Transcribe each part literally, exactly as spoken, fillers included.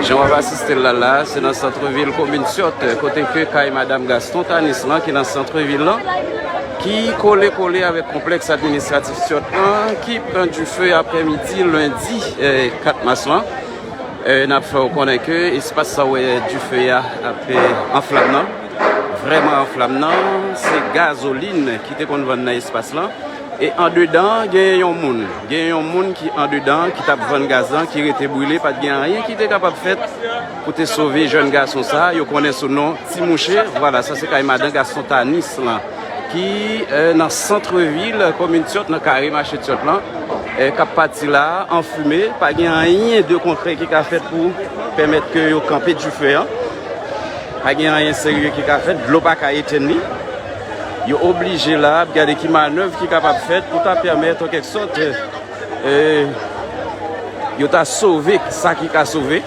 Jan w ap asiste l la, la, se nan sant vil komin Syòt, kote ke kay madanm Gaston Tanis lan, ki nan sant vil lan, ki kole kole avèk konplèks administratif Syòt lan, ki pran dife aprèmidi lendi, eh, kat mas lan. Eh, n ap fè w konnen ke espas sa w wè dife a ap, eh, an flam nan, vrèman an flam nan, se gazolin ki te konn vann nan espas lan. E andedan, genyen yon moun. Genyen yon moun ki andedan, ki t ap vann gaz lan, ki rete brile. Pa t gen anyen ki te kapab fèt pou te sove jèn gason sa a. Yo konnen sou non Ti Mouche. Vwala, sa se kay madan Gaston Tanis lan, ki, eh, nan sant vil komin Tyòt, nan kare mache Tyòt lan, eh, k ap pati la a, anfime. Pa gen anyen de konkrè ki ka fèt pou pèmèt ke yo kanpe dife an. Pa gen anyen serye ki ka fèt, dlo pa ka etenn li. Yo oblije la ap gade ki manèv ki kapab fèt pou ta pèmèt, an kèk sòt, eh, yo ta sove sa ki ka sove.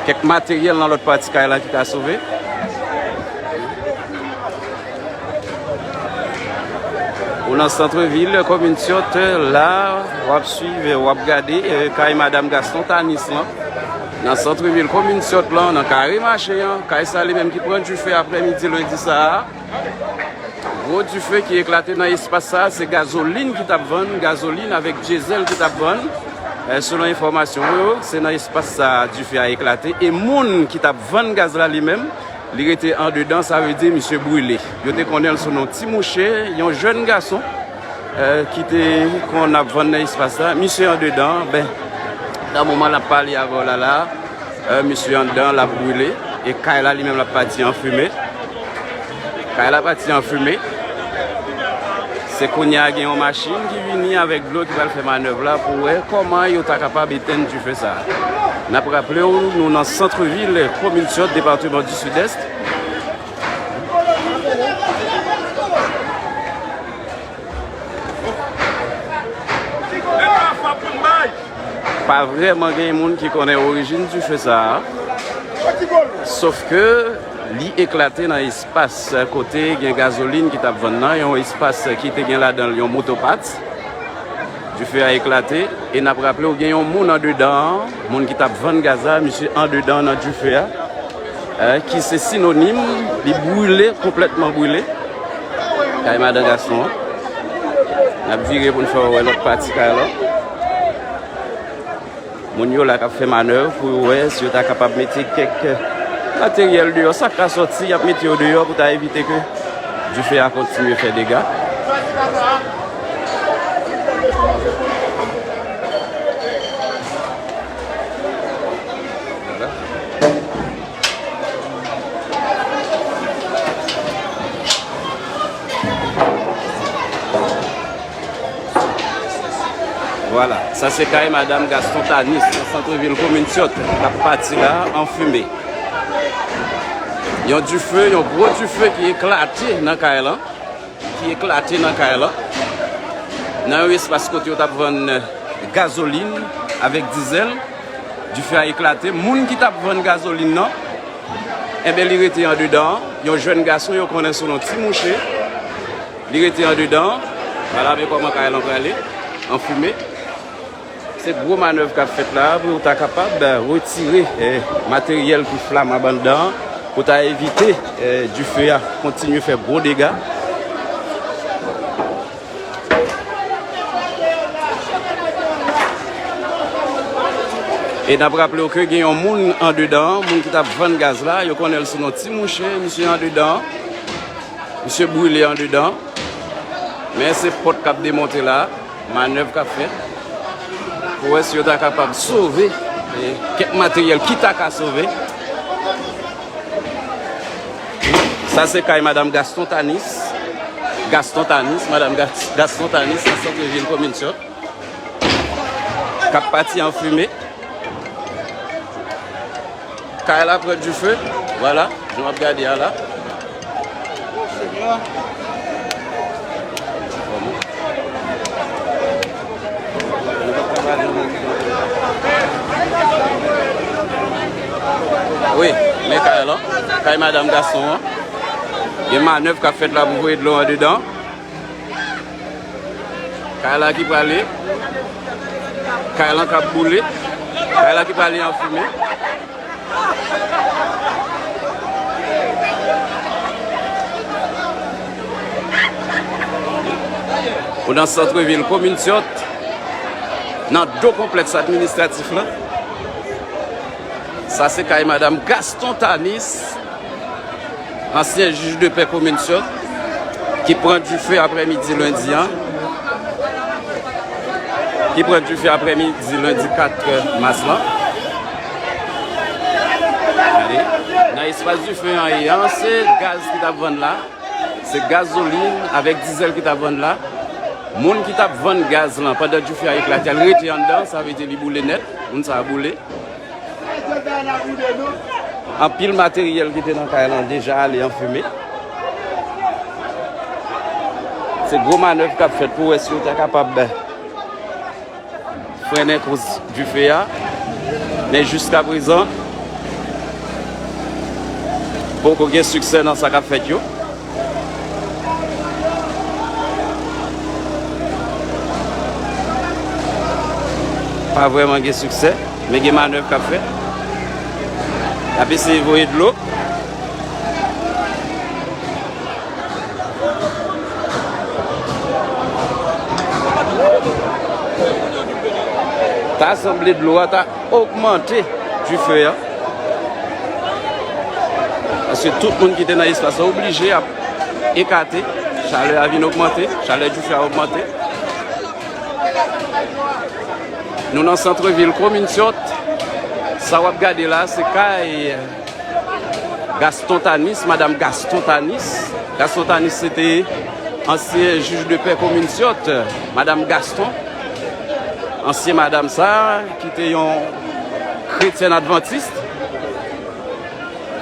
Kèk materyèl nan lòt pati kay la ki ka sove. Ou nan sant vil komin Tyòt la, w ap swiv, w ap gade, eh, kay madanm Gaston Tanis lan. Nan sant vil komin Tyòt lan, nan kare mache an, kay sa li menm ki pran dife aprèmidi lendi sa a. Gwo dife ki eklate nan espas sa a, se gazolin ki t ap vann, gazolin avèk dyezèl ki t ap vann. Eh, selon enfòmasyon yo, se nan espas sa a dife a eklate. E moun ki t ap vann gaz la li menm, li rete andedan, sa vle di misye brile. Yo te konnen l sou non Ti Mouche, yon jèn gason, eh, ki te konn ap vann nan espas la. Misye andedan, ben, nan moman n ap pale avè w la, la, eh, misye anndan, l ap brile. E kay la, li menm, l ap pati an fimen. Kay la pati an fimen. Se kounye a gen yon machin ki vini avèk dlo ki pral fè manèv la pou wè kòman yo ta kapab etenn dife sa a. N ap raple w, nou nan sant vil komin Syòt, depatman di Sidès. Pa vrèman gen moun ki konnen orijin dife sa a. Sof ke li eklate nan espas kote gen gazolin ki t ap vann nan, yon espas ki te gen ladan l yon motopat. Dife a eklate, e n ap raple w gen yon moun andedan an, moun ki t ap vann gaz la, misye andedan nan dife a, eh, ki se sinonim, li brile, konplètman brile. Kay madan gason an. N ap vire pou n fè w wè lòt pati kay la. Moun yo la k ap fè manèv pou yo wè si yo ta kapab mete kèk materyèl deyò. Sa k ka sòti, y ap mete yo deyò pou ta evite ke dife a kontinye fè dega. Vwala, sa se kay madanm Gaston Tanis nan sant vil komin Tyòt k ap pati la an fimen. Yon dife, yon gwo dife ki eklate nan kay lan, ki eklate nan kay lan, nan yon espas kote yo t ap vann gazolin avèk dizèl. Dife a eklate. Moun ki t ap vann gazolin nan, enben, li rete andedan an. Yon jèn gason yo konnen sou non Ti Mouche. Li rete andedan. Vwala, men kòman kay lan prale, an fimen. Se gwo manèv k ap fèt la a pou yo ta kapab, eh, retire, eh, materyèl ki flamab anndan an, pou ta evite, eh, dife a kontinye fè gwo dega. E n ap raple w ke gen yon moun andedan an, moun ki t ap vann gaz la, yo konnen l sou non Ti Mouche, misye andedan an, misye brile andedan an. Men se pòt k ap demonte la, manèv k ap fèt, pou wè si yo ta kapab sove, eh, kèk materyèl ki ta ka sove. Sa se kay madanm Gaston Tanis. Gaston Tanis, madanm Gas-, Gaston Tanis, nan sant vil komin Tyòt, k ap pati an fimen. Kay la pran dife. Vwala, jan w ap gade a la. Wi, men kay lan, kay madanm Gaston an. Gen manèv k ap fèt la pou voye dlo andedan. Kay la ki prale. Kay lan k ap boule. Kay la ki prale an fimen. Ou nan sant vil komin Tyòt, nan do konplèks administratif la. Sa se kay madanm Gaston Tanis, ansyen jij de pè komin Tyòt, ki pran dife aprèmidi lendi an, ki pran dife aprèmidi lendi kat mas lan. Gade, nan espas dife an ye an, se gaz ki t ap vann la. Se gazolin avèk dizèl ki t ap vann la. Moun ki t ap vann gaz lan, pandan dife a eklate, al rete anndan, sa vle di li boule nèt. Moun sa a boule. Anpil materyèl ki te nan kay lan deja ale an fimen. Se gwo manèv k ap fèt pou wè si yo ta kapab frennen kous dife a. Men jiskaprezan, poko gen siksè nan sa k ap fèt yo. Pa vrèman gen siksè, men gen manèv k ap fèt. Y ap eseye voye dlo. Ta sanble dlo a ta ogmante dife a. Paske tout moun ki te nan espas la oblije ap ekate. Chalè a vin ogmante, chalè dife a ogmante. Nou nan sant vil komin Tyòt. Sa w ap gade la, se kay Gaston Tanis, madanm Gaston Tanis. Gaston Tanis se te ansyen jij de pè komin Tyòt, madanm Gaston. Ansyen madanm sa, ki te yon kretyèn advantis.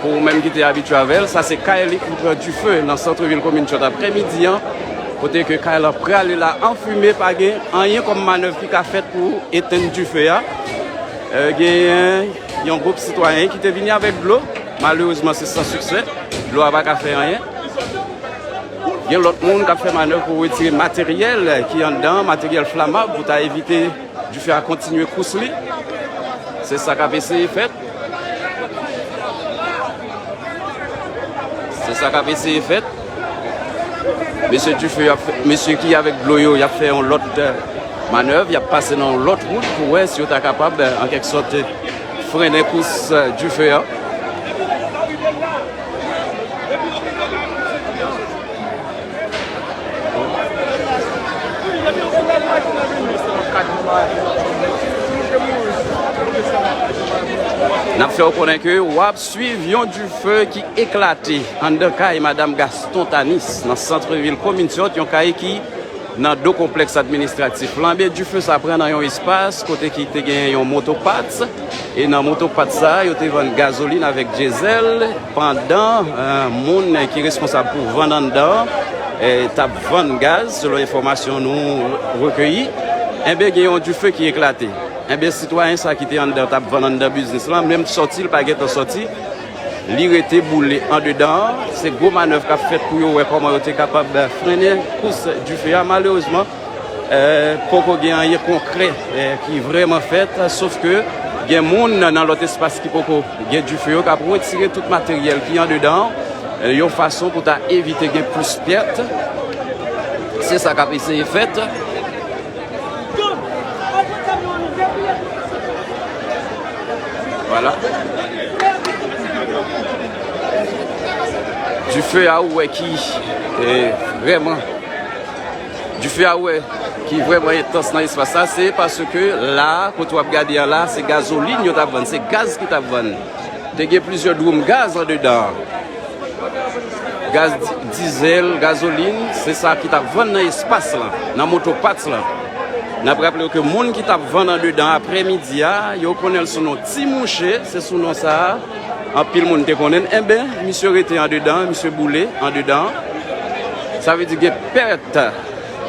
Pou ou menm ki te abitye avè l, sa se kay li ki pran dife nan sant vil komin Tyòt aprèmidi an, kote ke kay lan prale la an fimen, pa gen anyen kòm manèv ki ka fèt pou etenn dife a. E, genyen yon gwoup sitwayen ki te vini avèk dlo. Malerezman, se san siksè. Dlo a pa ka fè anyen. Gen lòt moun k ap fè manèv pou retire materyèl ki anndan, materyèl flamab, pou ta evite dife a kontinye kous li. Se sa k ap eseye fèt. Se sa k ap eseye fèt. Mesye dife yo ap fè, mesye ki avèk dlo yo, y ap fè yon lòt, eh, manèv, y ap pase nan yon lòt wout pou wè si yo ta kapab, eh, an kèk sòt, eh, frennen kous, eh, dife a. N ap fè w konnen ke w ap swiv yon dife ki eklate anndan kay madanm Gaston Tanis nan sant vil komin Tyòt, yon kay ki nan do konplèks administratif lan. Men dife sa pran nan yon espas kote ki te gen yon moto pat. E nan moto pat sa, yo te vann gazolin avèk dyezèl, pandan, eh, moun ki responsab pou vann anndan, eh, t ap vann gaz, selon enfòmasyon nou rekeyi. Enben, gen yon dife ki eklate. Enben, sitwayen sa ki te anndan t ap vann anndan biznis lan, menm sòti, l pa gentan sòti. Li rete boule andedan an. Se gwo manèv k ap fèt pou yo wè kòman yo te kapab frennen kous dife a. Malerezman, eh, poko gen anyen konkrè, eh, ki vrèman fèt, sof ke gen moun nan lòt espas ki poko gen dife yo k ap retire tout materyèl ki andedan an, eh, yon fason pou ta evite gen plis pèt. Se sa k ap eseye fèt. Vwala. Dife a ou wè ki, eh, vrèman, dife a ou wè ki vrèman entans nan espas sa, se paske la, kote w ap gade a la, se gazolin yo t ap vann, se gaz ki t ap vann. Te gen plizyè dwoum gaz andedan an. Gaz di-, dizèl, gazolin, se sa ki t ap vann nan espas lan, nan moto pat lan. N ap raple w ke moun ki t ap vann andedan aprèmidi a, yo konnen l sou non Ti Mouche, se sou non sa a anpil moun te konnen l. Enben, misye rete andedan, misye boule andedan. Sa vle di gen pèt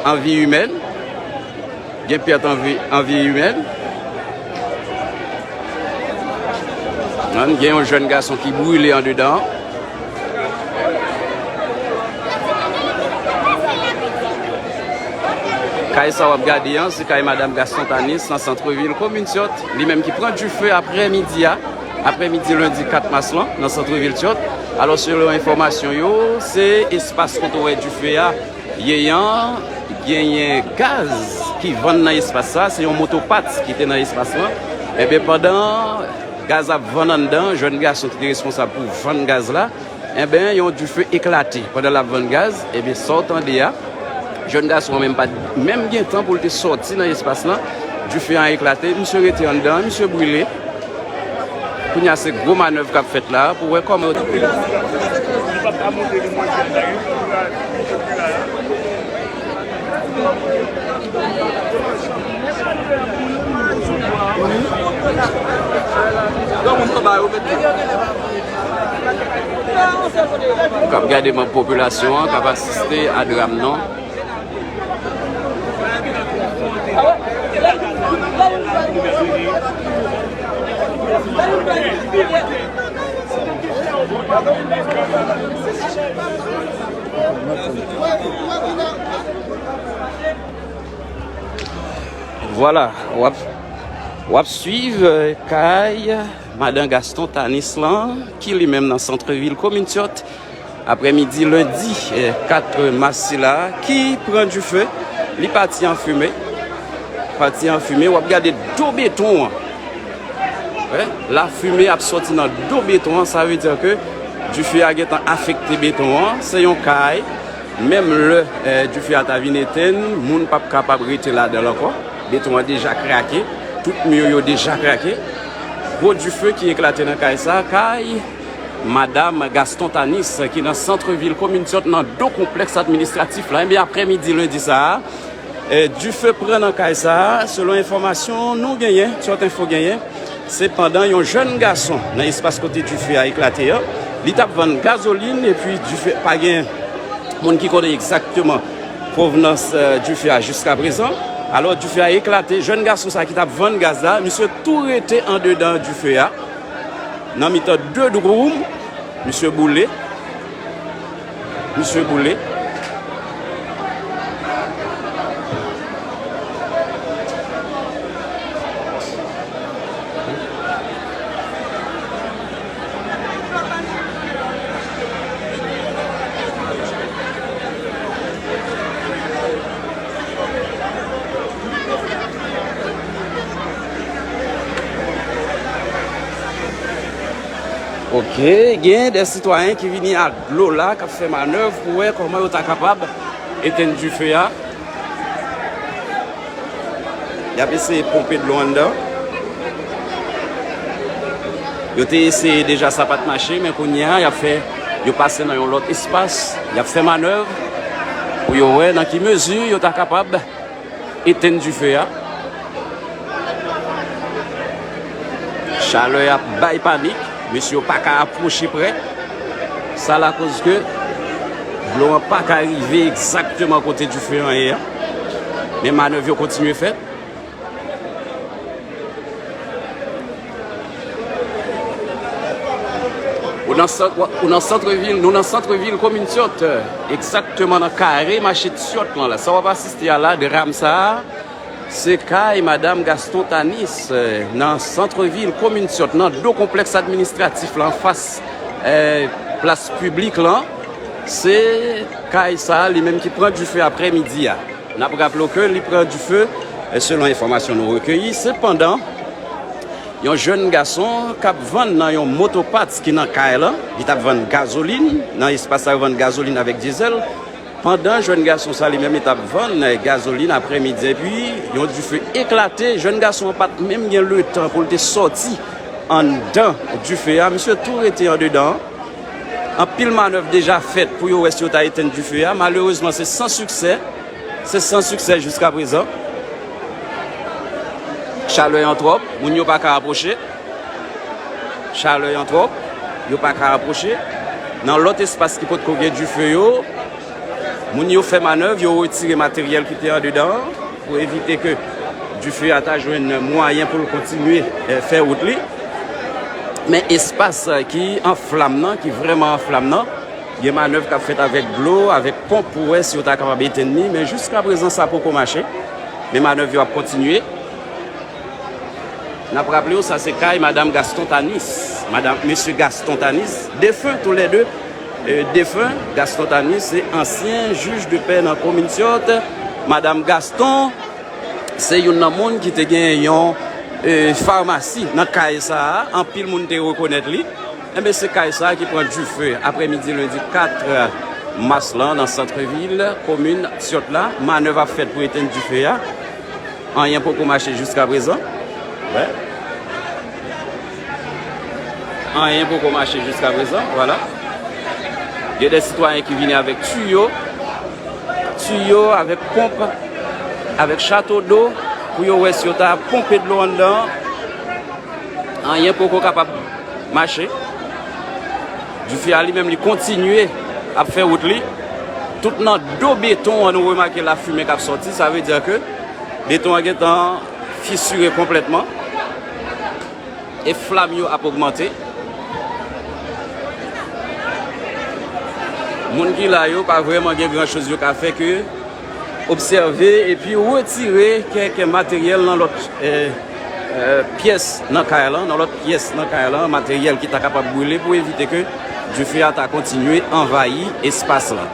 an vi imèn. Gen pèt an vi, an vi imèn. Gen yon jèn gason ki brile andedan. Kay sa w ap gade an, se kay Madanm Gaston Tanis nan santrevil komin Tyòt, li menm ki pran dife aprè midi a, aprè midi lendi kat mas lan, nan santrevil Tyòt. Alò, selon enfòmasyon yo, se espas kote w wè dife a ye an, genyen gaz ki vann nan espas sa, se yon motopat ki te nan espas lan. Ebyen, pandan gaz ap vann anndan, jèn gason ki te responsab pou vann gaz la, enben, yon dife eklate pandan l ap vann gaz. Ebyen, sa w tande a, jèn gason an menm pa t menm gen tan pou l te sòti nan espas lan. Dife an eklate, misye rete anndan, misye brile. Kounye a, se gwo manèv k ap fèt la pou wè kòman yo k ap gade manm popilasyon an k ap asiste a dram nan. Vwala, w ap, w ap swiv, euh, kay Madan Gaston Tanis lan, ki li menm nan santrevil komin Tyòt, aprèmidi lendi, eh, kat mas sila, ki pran dife, li pati an fimen. Pati an fimen, w ap gade do beton an. Wè, lafimen ap sòti nan do beton an, sa vle di ke dife a gentan afekte beton an. Se yon kay, menm lè, eh, dife a ta vin etenn, moun p ap kapab rete ladan l ankò. Beton an deja krake, tout mi yo deja krake. Gwo dife ki eklate nan kay sa, kay Madanm Gaston Tanis, ki nan santrevil komin Tyòt, nan do konplèks administratif la. Ebyen, aprèmidi lendi sa a, eh, dife pran nan kay sa a, selon enfòmasyon nou genyen, Tyòt Enfo genyen, se pandan yon jèn gason nan espas kote dife a eklate an, li t ap vann gazolin, epi dife, pa gen moun ki konnen egzakteman pwovnans, eh, dife a jiskaprezan. Alò, dife a eklate, jèn gason sa ki t ap vann gaz la, misye tou rete andedan dife a. Nan mitan de dwoum, misye boule. Misye boule. Ok, gen de sitwayen ki vini ak dlo la, k ap fè manèv pou wè kòman yo ta kapab etenn dife a. Y ap eseye ponpe dlo anndan. Yo te eseye deja, sa pa t mache, men kounye a, y ap fè, yo pase nan yon lòt espas, y ap fè manèv pou yo wè nan ki mezi yo ta kapab etenn dife a. Chalè a bay panik, mesye yo pa ka apwoche prè. Sa lakoz ke dlo an pa ka rive egzakteman kote dife an ye a. Men manèv yo kontinye fèt. Ou nan sant, ou nan santrevil, nou nan santrevil komin Tyòt, egzakteman nan kare mache Tyòt lan la. Sa w ap asiste a la, dram sa a, se kay Madanm Gaston Tanis, eh, nan santrevil komin Tyòt, nan do konplèks administratif la, anfas, eh, plas piblik lan. Se kay sa a, li menm ki pran dife aprèmidi a. N ap raple w ke li pran dife, eh, selon enfòmasyon nou rekeyi. Sepandan, yon jèn gason k ap vann nan yon motopat ki nan kay lan, li t ap vann gazolin nan espas sa yo vann gazolin avèk dyezèl. Pandan jèn gason sa li menm li t ap vann, eh, gazolin aprèmidi, epi yon dife eklate. Jèn gason an pa t menm gen letan pou l te sòti anndan dife a. Misye tou rete andedan an. Anpil manèv deja fèt pou yo wè si yo ta etenn dife a. Malerezman, se san siksè. Se san siksè jiskaprezan. Chalè an twòp, moun yo pa ka apwoche. Chalè an twòp, yo pa ka apwoche. Nan lòt espas ki potko gen dife yo, moun yo fè manèv, yo retire materyèl ki te andedan an pou evite ke dife a ta jwenn mwayen pou l kontinye, eh, fè wout li. Men espas, eh, ki an flam nan, ki vrèman an flam nan, gen manèv k ap fèt avèk dlo, avèk ponp pou wè si yo ta kapab etenn li, men jiskaprezan sa poko mache. Men manèv yo ap kontinye. N ap raple w, sa se kay Madanm Gaston Tanis. Madanm, Mesye Gaston Tanis, defen toulède, e, defen Gaston Tanis se ansyen jij de pè nan komin Syòt. Madanm Gaston se youn nan moun ki te gen yon, e, famasi nan kay sa a. Anpil moun te rekonèt li. Enben, se kay sa a ki pran dife aprèmidi lendi kat mas lan nan sant vil komin Syòt la. Manèv ap fèt pou etenn dife a. Anyen poko mache jiskaprezan. Wè. Anyen poko mache jiskaprezan, vwala. Gen de sitwayen ki vini avèk tiyo, tiyo, avèk ponp, avèk chato do, pou yo wè si yo ta ponpe dlo anndan an. Anyen poko kapab mache. Dife a li menm, li kontinye ap fè wout li. Tout nan do beton an, nou remake lafimen k ap sòti. Sa vle di ke beton an gentan fisire konplètman. E flam yo ap ogmante. Moun ki la yo pa vrèman gen gran choz yo ka fè ke obsève epi retire kèk materyèl nan lòt, eh, eh, pyès nan kay lan, nan lòt pyès nan kay lan, materyèl ki ta kapab brile pou evite ke dife a ta kontinye anvayi espas lan.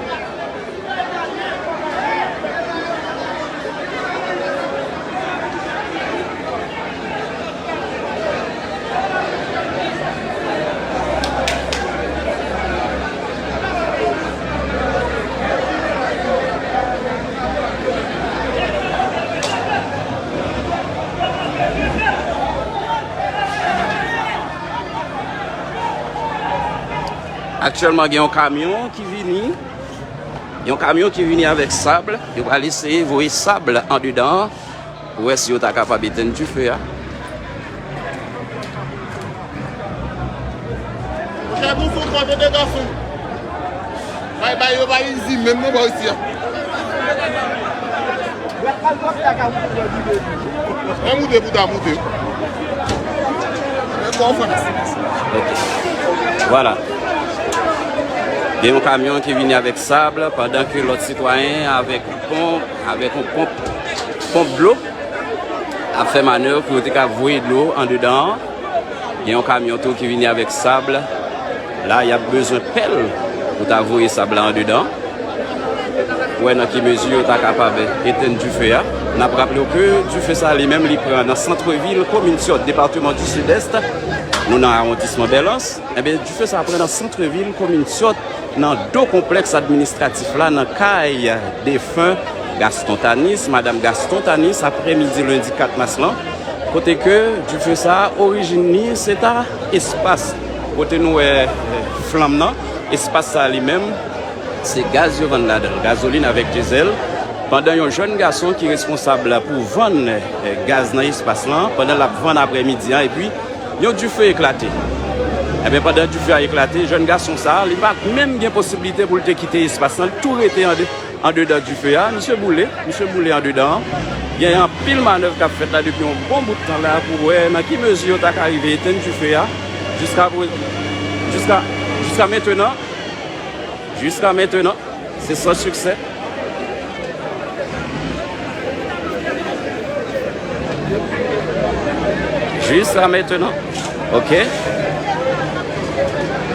Aktyèlman, gen yon kamyon ki vini. Yon kamyon ki vini avèk sab. Yo pral eseye voye sab andedan an pou wè si yo ta kapab etenn dife a. Monchè, nou sou twò tande gason. Bay, bay, yo pa izi menm non bò isi a. Mwen moute pou ta moute. Mwen kò fè. Ok. Vwala. Gen yon kamyon ki vini avèk sab, pandan ke lòt sitwayen avèk ponp, avèk yon ponp, ponp dlo, ap fè manèv pou yo te ka voye dlo andedan an. Gen yon kamyon tou ki vini avèk sab. La, y ap bezwen pèl pou ta voye sab la andedan. Pou wè nan ki mezi yo ta kapab etenn dife a. N ap raple w ke dife sa li menm, li pran nan sant vil komin Syòt, depatman di Sidès. Nou nan awondisman Bèlans. Enben, dife sa pran nan sant vil komin Syòt, nan do konplèks administratif la, nan kay defen Gaston Tanis, madanm Gaston Tanis, aprèmidi lendi kat mas lan, kote ke dife sa a, orijin li, se ta espas kote nou wè, eh, flanm nan, espas sa a li menm, se gaz yo vann ladan l, gazolin avèk dyezèl, pandan yon jèn gason ki responsab pou vann, eh, gaz nan espas lan, pandan l ap vann aprèmidi an, epi yon dife eklate. Enben, pandan dife a eklate, jèn gason sa a, li pa t menm gen posiblite pou l te kite espas lan, l tou rete ande-, andedan dife a. Misye boule, misye boule andedan an. Gen anpil manèv k ap fèt la depi yon bon bout tan la pou wè nan ki mezi yo ta ka rive etenn dife a. Jiska pre-, jiska, jiska mentenan, jiska mentenan, se san siksè. Jiska mentenan. Ok.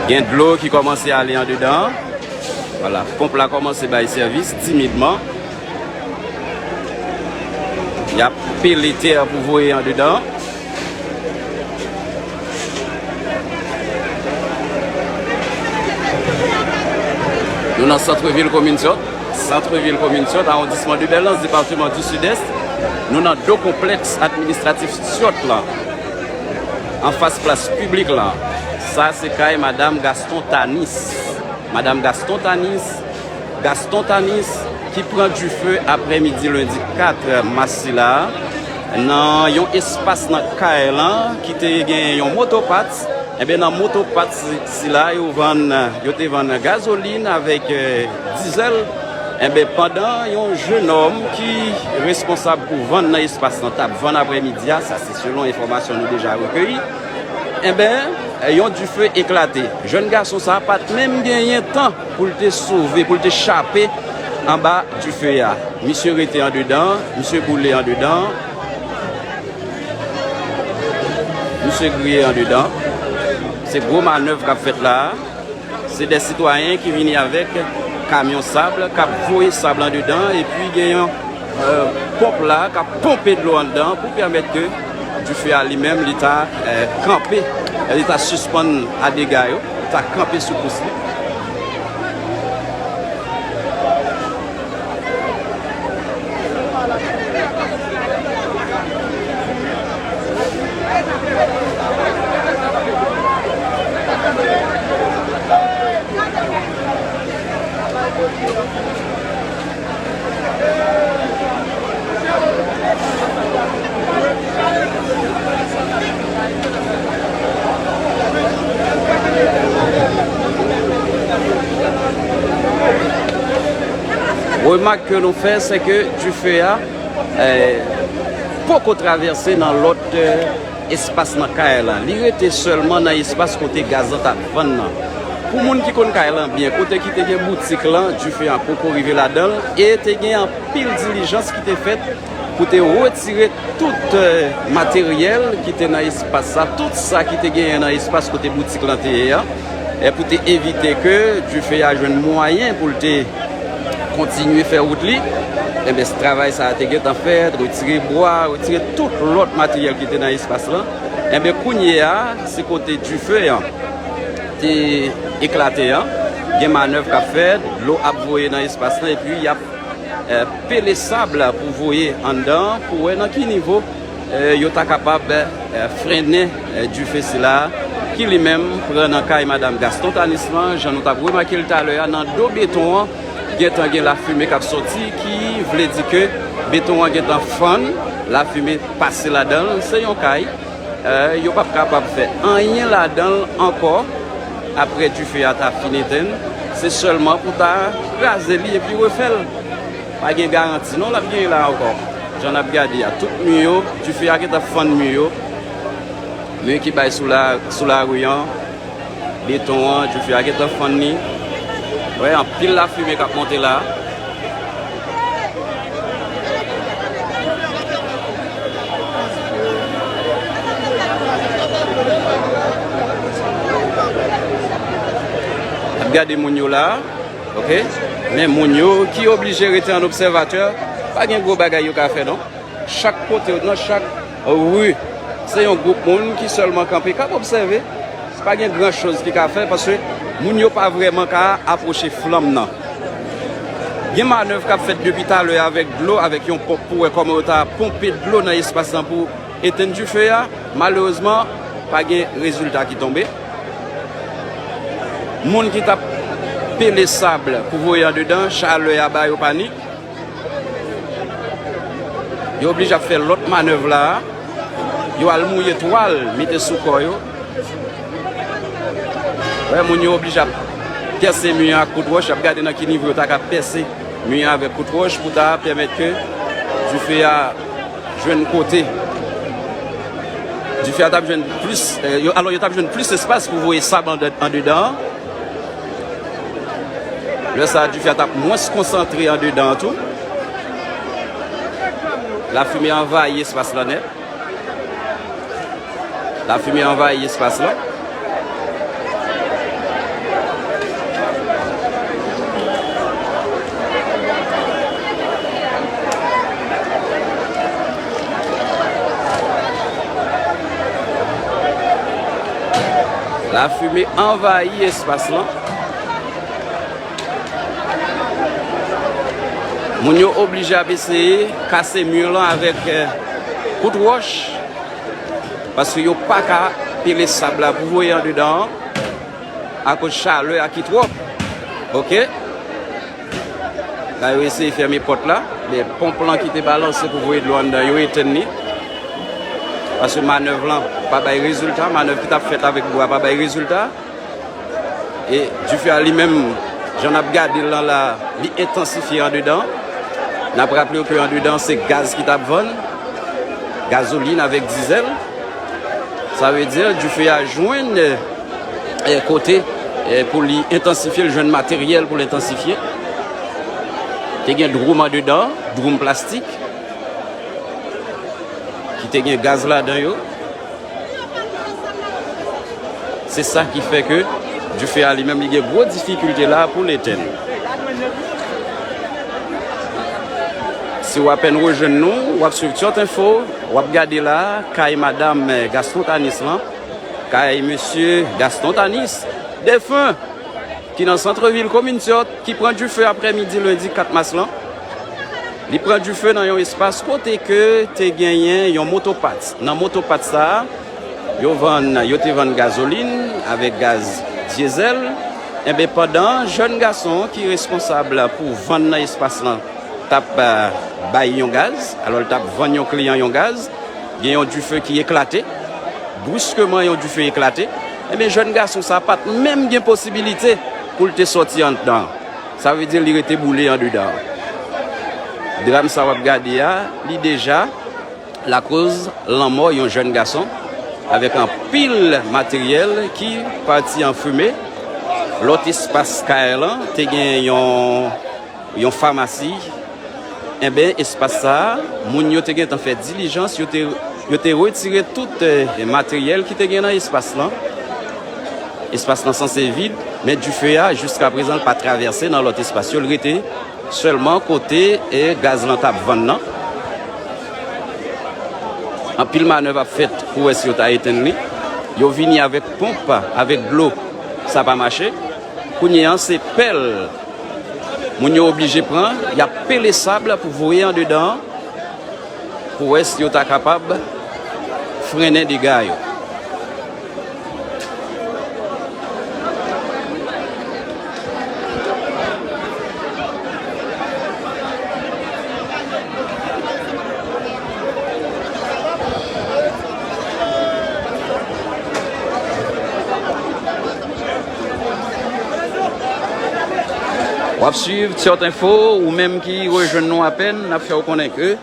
Gen dlo ki kòmanse ale andedan an. Vwala, ponp la kòmanse bay sèvis timidman. Y ap pile tè pou voye andedan an. Nou nan sant vil komin Syòt. Sant vil komin Syòt, awondisman de Bèlans, depatman di Sidès. Nou nan do konplèks administratif Syòt la, anfas plas piblik la. Sa se kay madanm Gaston Tanis. Madanm Gaston Tanis, Gaston Tanis, ki pran dife aprèmidi lendi kat mas sila a, nan yon espas nan kay lan ki te gen yon motopat. Enben, nan motopat si-, sila, yo vann, yo te vann gazolin avèk, eh, dizèl. Enben, pandan yon jennòm ki responsab pou vann nan espas lan t ap vann aprèmidi a, sa se selon enfòmasyon nou deja rekeyi, enben, yon dife eklate. Jèn gason sa a pa t menm genyen tan pou l te sove, pou l te chape Anba dife a, misye rete andedan, misye boule andedan, misye griye andedan. Se gwo manèv k ap fèt la a. Se de sitwayen ki vini avèk kamyon sab k ap voye sab andedan, epi gen yon, euh, ponp la k ap ponpe dlo anndan pou pèmèt ke dife a li menm li ta, euh, kanpe, li ta sispann a dega yo, li ta kanpe sou kous li. Remak ke nou fè, se ke dife a, eh, poko travèse nan lòt, eh, espas nan kay la. Li rete sèlman nan espas kote gaz lan t ap vann nan. Pou moun ki konn kay lan byen, kote ki te gen boutik lan, dife a poko rive ladan l, e te gen anpil dilijans ki te fèt pou te retire tout, eh, materyèl ki te nan espas sa, tout sa ki te genyen nan espas kote boutik lan te ye a, e pou te evite ke dife a jwenn mwayen pou l te kontinye fè wout li, enben, travay sa a te gentan fèt, retire bwa, retire tout lòt materyèl ki te nan espas lan. Enben, kounye a, se kote dife an te eklate an, gen manèv k ap fèt, dlo ap voye nan espas lan, epi y ap, eh, pele sab la pou voye anndan, pou wè nan ki nivo, eh, yo ta kapab, eh, frennen, eh, dife sila, ki li menm pran nan kay Madanm Gaston Tanis lan, jan nou t ap remake l talè a, nan do beton an, gentan gen lafime k ap sòti, ki vle di ke beton an gentan fann, lafime pase ladan l, se yon kay. Eh, yo p ap kapab fè anyen ladan l ankò apre dife a ta fin etenn. Se sèlman pou ta kraze li epi refè l. Pa gen garanti non l ap genyen la ankò. Jan n ap gade a, tout mi yo, dife a gentan fann mi yo. Mi ki bay sou la, sou lari an. Beton an, dife a gentan fann li. Wè, anpil lafime k ap monte la. Ap gade moun yo la, ok? Men moun yo ki oblije rete an obsèvatè, pa gen gwo bagay yo ka fè non. Chak kote, nan chak ri, se yon gwoup moun ki sèlman kanpe, k ap obsève. Pa gen gran choz ki ka fè, paske moun yo pa vrèman ka apwoche flanm nan. Gen manèv k ap fèt depi talè avèk dlo, avèk yon ponp pou wè kòman yo ta ponpe dlo nan espas lan pou etenn dife a. Malerezman, pa gen rezilta ki tonbe. Moun ki t ap pele sab pou voye andedan, chalè a ba yo panik. Yo oblije ap fè lòt manèv la a. Yo al mouye twal, mete sou kò yo. Wè, moun yo oblije ap pèse mi an ak kout wòch, ap gade nan ki nivo yo ta ka pèse mi an avèk kout wòch pou ta pèmèt ke dife a jwenn kote. Dife a t ap jwenn plis, eh, yo, alò, yo t ap jwenn plis espas pou voye sab andedan an. Lè sa a, dife a t ap mwens konsantre andedan an tou. Lafime anvayi espas lan nèt. Lafime anvayi espas lan. Lafime anvayi espas lan. Moun yo oblije ap eseye kase mi lan avèk, eh, kout wòch, paske yo pa ka pile sab la pou voye andedan an, akoz chalè a ki twòp. Ok? La, yo eseye fèmen pòt la, men ponp lan ki te balanse pou voye dlo anndan, yo etenn li. Paske manèv lan pa bay rezilta, manèv ki t ap fèt avèk dlo a pa bay rezilta. E dife a li menm, jan n ap gade l lan la, li entansifye andedan. N ap raple w ke andedan se gaz ki t ap vann, gazolin avèk dizèl. Sa vle di, dife a jwenn, eh, kote, eh, pou li entansifye, l jwenn materyèl pou l entansifye. Te gen dwoum andedan, dwoum plastik, ki te gen gaz ladan yo. Se sa ki fè ke dife a li menm li gen gwo difikilte la pou l etenn. Si w apèn rejwenn nou, w ap swiv Tyòt Enfo, w ap gade la, kay madanm Gaston Tanis lan, kay mesye Gaston Tanis, defen, ki nan santrevil komin Tyòt, ki pran dife aprèmidi lendi kat mas lan. Li pran dife nan yon espas kote ke te genyen yon motopat. Nan motopat sa a, yo vann, yo te vann gazolin avèk gaz dyezèl. Enben, pandan jèn gason ki responsab pou vann nan espas lan t ap, eh, bay yon gaz, alò l t ap vann yon kliyan yon gaz, gen yon dife ki eklate. Briskeman, yon dife eklate. Enben, jèn gason sa a pa t menm gen posibilite pou l te sòti anndan. Sa vle di li rete boule andedan. Dram sa w ap gade a, li deja lakoz lanmò yon jèn gason, avèk anpil materyèl ki pati an fimen. Lòt espas kay lan te gen yon, yon famasi. Enben, espas sa a, moun yo te gentan fè dilijans, yo te, yo te retire tout, eh, materyèl ki te gen nan espas lan. Espas lan sanse vid, men dife a, jiskaprezan, l pa travèse nan lòt espas yo. L rete sèlman kote, eh, gaz lan t ap vann nan. Anpil manèv ap fèt pou wè si yo ta etenn li. Yo vini avèk ponp, avèk dlo. Sa pa mache. Kounye a, se pèl moun yo oblije pran. Y ap pele sab pou voye andedan an, pou wè si yo ta kapab frennen dega yo. W ap swiv Tyòt Enfo, ou menm ki rejwenn nou apèn, n ap fè w konnen ke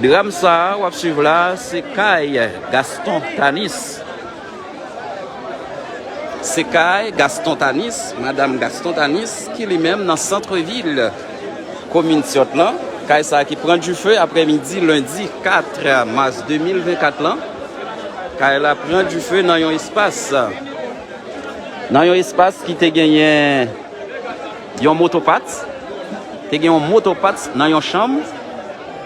dram sa a w ap swiv la, se kay Gaston Tanis. Se kay Gaston Tanis, madanm Gaston Tanis, ki li menm nan santrevil komin Tyòt lan. Kay sa a ki pran dife aprèmidi lendi kat mas de mil vennkat lan. Kay la pran dife nan yon espas, nan yon espas ki te genyen yon motopat. Te gen yon motopat nan yon chanm.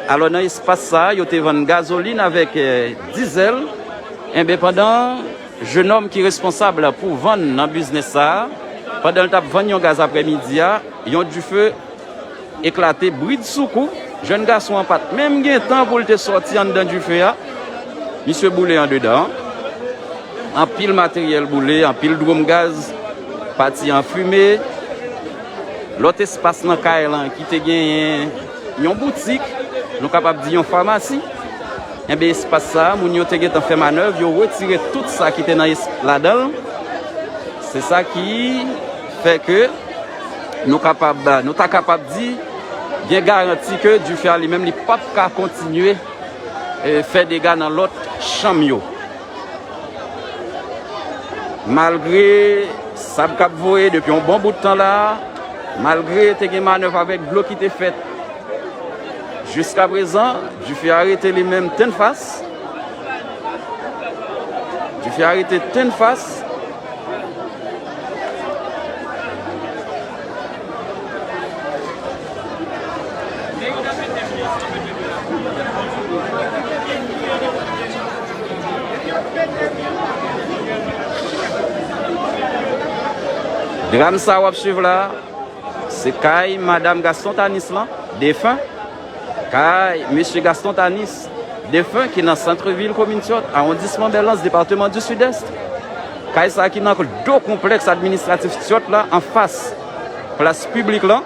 Alò, nan espas sa a, yo te vann gazolin avèk, eh, dizèl. Enben, pandan jennonm ki responsab pou vann nan biznis sa a, pandan l t ap vann yon gaz aprèmidi a, yon dife eklate bridsoukou. Jèn gason an pa t menm gen tan pou l te sòti anndan dife a. Misye boule andedan. Anpil materyèl boule, anpil dwòm gaz pati an fimen. Lòt espas nan kay lan ki te genyen yon boutik, nou kapab di yon famasi. Enben, espas sa a, moun yo te gentan fè manèv, yo retire tout sa ki te nan es-, ladan l. Se sa ki fè ke nou kapab, nou ta kapab di, gen garanti ke dife a li menm, li p ap ka kontinye, eh, fè dega nan lòt chanm yo. Malgre sab k ap voye depi yon bon bout tan la, malgre te gen manèv avèk dlo ki te fèt, jiskaprezan, dife a rete li menm tennfas. Dife a rete tennfas. Dram sa w ap swiv la, se kay madanm Gaston Tanis lan, defen. Kay mesye Gaston Tanis, defen, ki nan santrevil komin Tyòt, awondisman Bèlans, depatman di Sidès. Kay sa ki nan do konplèks administratif Tyòt la, anfas plas piblik lan.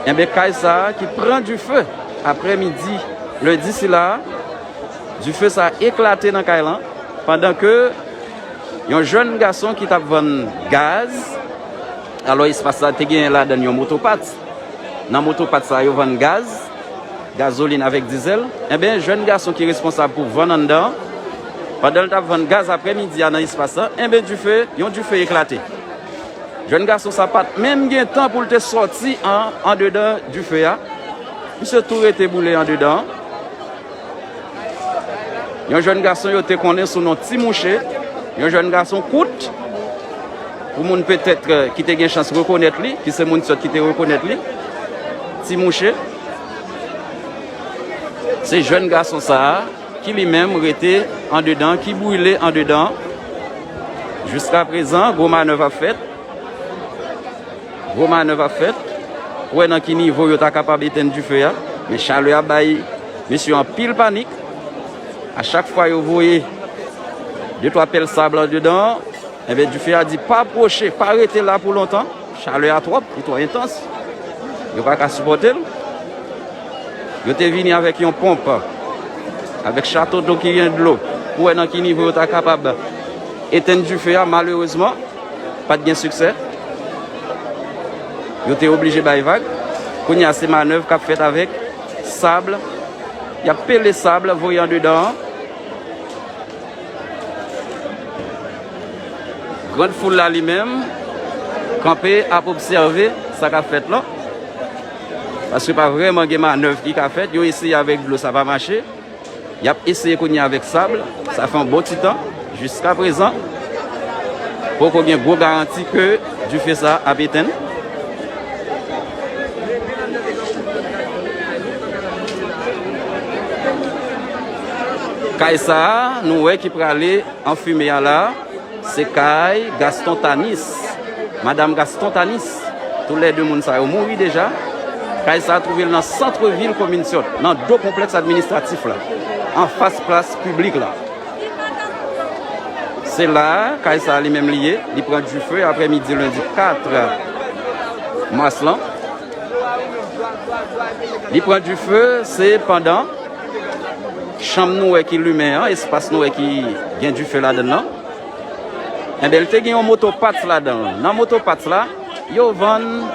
Enben, kay sa a ki pran dife aprèmidi lendi sila a, dife sa a eklate nan kay lan, pandan ke yon jèn gason ki t ap vann gaz, alò, espas sa te genyen ladan l yon motopat. Nan motopat sa, yo vann gaz, gazolin avèk dizèl. Enben, jèn gason ki responsab pou vann anndan an, pandan l t ap vann gaz aprèmidi a nan espas la, enben, dife, yon dife eklate. Jèn gason sa pa t menm gen tan pou l te sòti an, andedan dife a. Misye tou rete boule andedan an. Yon jèn gason yo te konnen sou non Ti Mouche, yon jèn gason kout, pou moun petèt, eh, ki te gen chans rekonèt li, ki se moun sòt ki te rekonèt li, Ti Mouche. Se jèn gason sa a ki li menm rete andedan, ki brile andedan. Jiska prezan, gwo manèv ap fèt. Gwo manèv ap fèt pou wè nan ki nivo yo ta kapab etenn dife a. Men chalè a bay mesye anpil panik. A chak fwa yo voye de twa pèl sab andedan, enben, dife a di, "Pa pwoche, pa rete la pou lontan. Chalè a twòp, li twò entans. Yo pa ka sipòte l." Yo te vini avèk yon ponp, avèk chato do ki gen dlo, pou wè nan ki nivo yo ta kapab etenn dife a. Malerezman, pa t gen siksè. Yo te oblije bay vag. Kounye a, se manèv k ap fèt avèk sab. Y ap pele sab, voye andedan an. Grann foul la li menm kanpe ap obsève sa k ap fèt lan. Paske pa vrèman gen manèv ki ka fèt. Yo eseye avèk dlo, sa pa mache. Y ap eseye kounye a avèk sab. Sa fè yon bon ti tan. Jiska prezan, poko gen gwo garanti ke dife sa a ap etenn. Kay sa a, nou wè ki prale an fimen an la, se kay Gaston Tanis, madanm Gaston Tanis. Toulède moun sa yo mouri deja. Kay sa a twouve l nan sant vil komin Syòt, nan do konplèks administratif la, anfas plas piblik la. Se la a kay sa a li menm li ye. Li pran dife aprèmidi lendi kat mas lan. Li pran dife, se pandan chanm nou wè ki limen an, espas nou wè ki gen dife ladan l lan. Enben, li te gen yon moto Pats ladan l. Nan moto Pats la, yo vann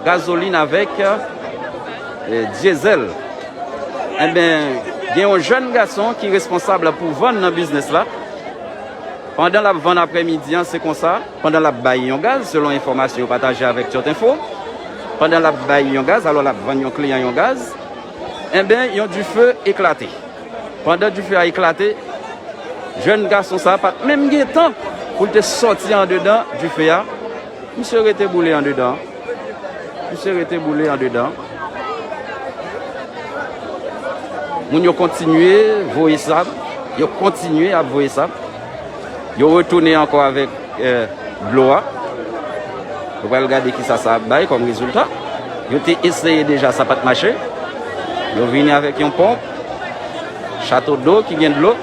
gazolin avèk, eh, dyezèl. Enben, gen yon jèn gason ki responsab pou vann nan biznis la. Pandan l ap vann aprèmidi an, se konsa, pandan l ap bay yon gaz, selon enfòmasyon yo pataje avèk Tyòt Enfo, pandan l ap bay yon gaz, alò l ap vann yon kliyan yon gaz, enben, yon dife eklate. Pandan dife a eklate, jèn gason sa a pa t menm gen tan pou l te sòti andedan dife a. Misye rete boule andedan. Misye rete boule andedan. Moun yo kontinye voye sab. Yo kontinye ap voye sab. Yo retounen ankò avèk, eh, dlo a. Yo pral gade kisa sa ap bay kòm rezilta. Yo te eseye deja, sa pa t mache. Yo vini avèk yon ponp, chato do ki gen dlo,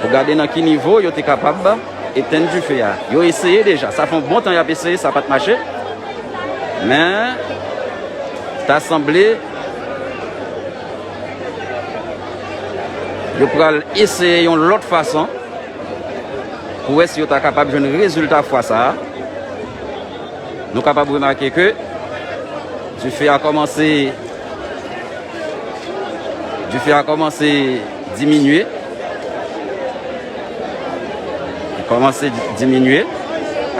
pou gade nan ki nivo yo te kapab etenn dife a. Yo eseye deja. Sa fè yon bon tan y ap eseye, sa pa t mache. Men, ta sanble yo pral eseye yon lòt fason pou wè si yo ta kapab jwenn rezilta fwa sa a. Nou kapab remake ke dife a kòmanse, dife a kòmanse diminye. Li kòmanse di-, diminye.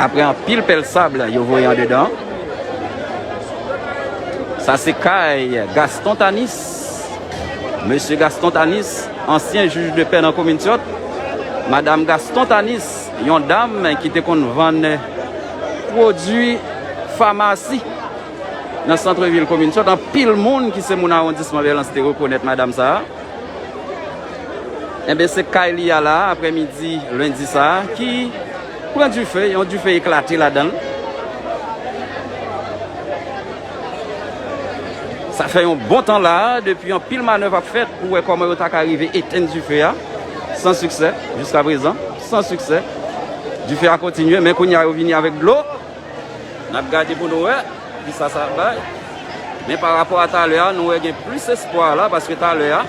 Apre anpil pèl sab yo voye andedan. Sa se kay Gaston Tanis. Mesye Gaston Tanis, ansyen jij de pè nan komin Tyòt. Madanm Gaston Tanis, yon dam ki te konn vann pwodui famasi nan sant vil komin Tyòt. Anpil moun ki se moun awondisman Bèlans te rekonèt madanm sa a. Enben, se kay li a la, aprèmidi lendi sa a, ki pran dife, yon dife eklate ladan l. Sa fè yon bon tan la, depi anpil manèv ap fèt pou wè kòman yo ta ka rive etenn dife a, san siksè, jiska prezan, san siksè. Dife a kontinye, men kounye a yo vini avèk dlo. N ap gade pou nou wè kisa sa ap bay. Men pa rapò a talè a, nou wè gen plis espwa la, paske talè a,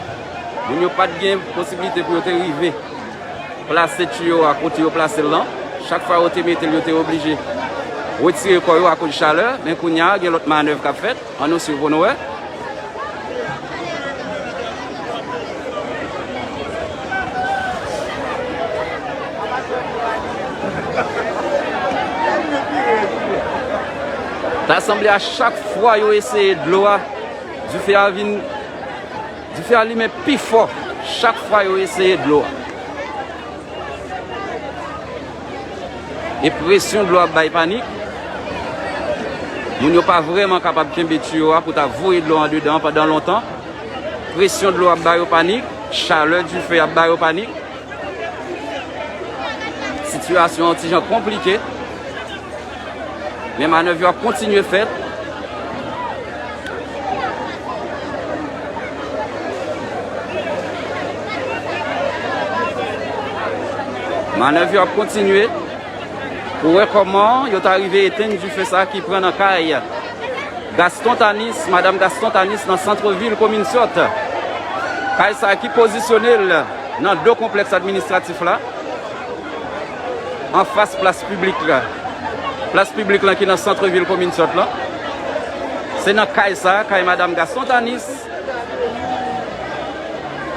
moun yo pa t gen posiblite pou yo te rive plase tiyo a kote yo plase l lan. Chak fwa yo te mete l, yo te oblije retire kò yo akoz chalè. Men kounye a, gen lòt manèv k ap fèt. Ann nou swiv pou nou wè. Ta sanble a chak fwa yo eseye dlo a, dife a vin, dife a limen pi fò chak fwa yo eseye dlo a. E presyon dlo ap bay panik. Moun yo pa vrèman kapab kenbe tiyo a pou ta voye dlo andedan pandan lontan. Presyon dlo ap ba yo panik. Chalè dife ap ba yo panik. Sitiyasyon an ti jan konplike. Men manèv yo ap kontinye fèt. Manèv yo ap kontinye pou wè kòman yo ta rive etenn dife sa ki pran nan kay Gaston Tanis, madanm Gaston Tanis nan sant vil komin Syòt. Kay sa ki pozisyone l nan do konplèks administratif la, anfas plas piblik la. Plas piblik lan ki nan sant vil komin Syòt lan. Se nan kay sa, kay madanm Gaston Tanis,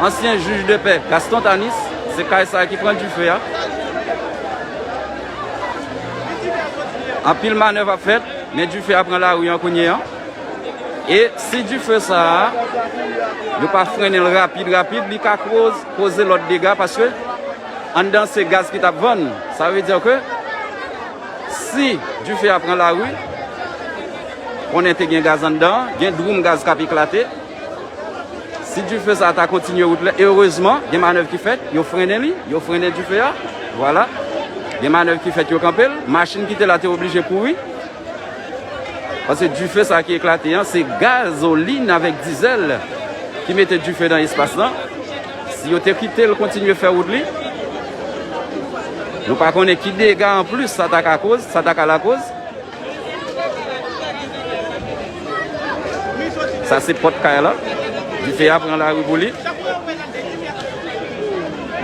ansyen jij de pè Gaston Tanis, se kay sa ki pran dife a. Anpil manèv ap fèt, men dife a pran lari an kounye a. E si dife sa a, yo pa frennen l rapid, rapid, li ka koz, koze lòt dega, paske anndan se gaz ki t ap vann. Sa vle di ke si dife a pran lari, konnen te gen gaz anndan, gen dwoum gaz k ap eklate. Si dife sa a ta kontinye wout la, erezman, gen manèv ki fèt, yo frennen li, yo frennen dife a. Vwala. Gen manèv ki fèt, yo kanpe l. Machin ki te la te oblije kouri. Paske dife sa ki eklate an, se gazolin avèk dizèl ki mete dife nan espas lan. Si yo te kite l kontinye fè wout li, nou pa konnen ki dega anplis sa ta ka koz, sa ta ka lakoz. Sa se pòt kay la. Dife a pran lari pou li.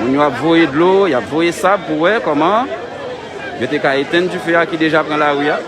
Moun yo ap voye dlo, y ap voye sab pou wè kòman yo te ka etenn dife a ki deja pran lari a.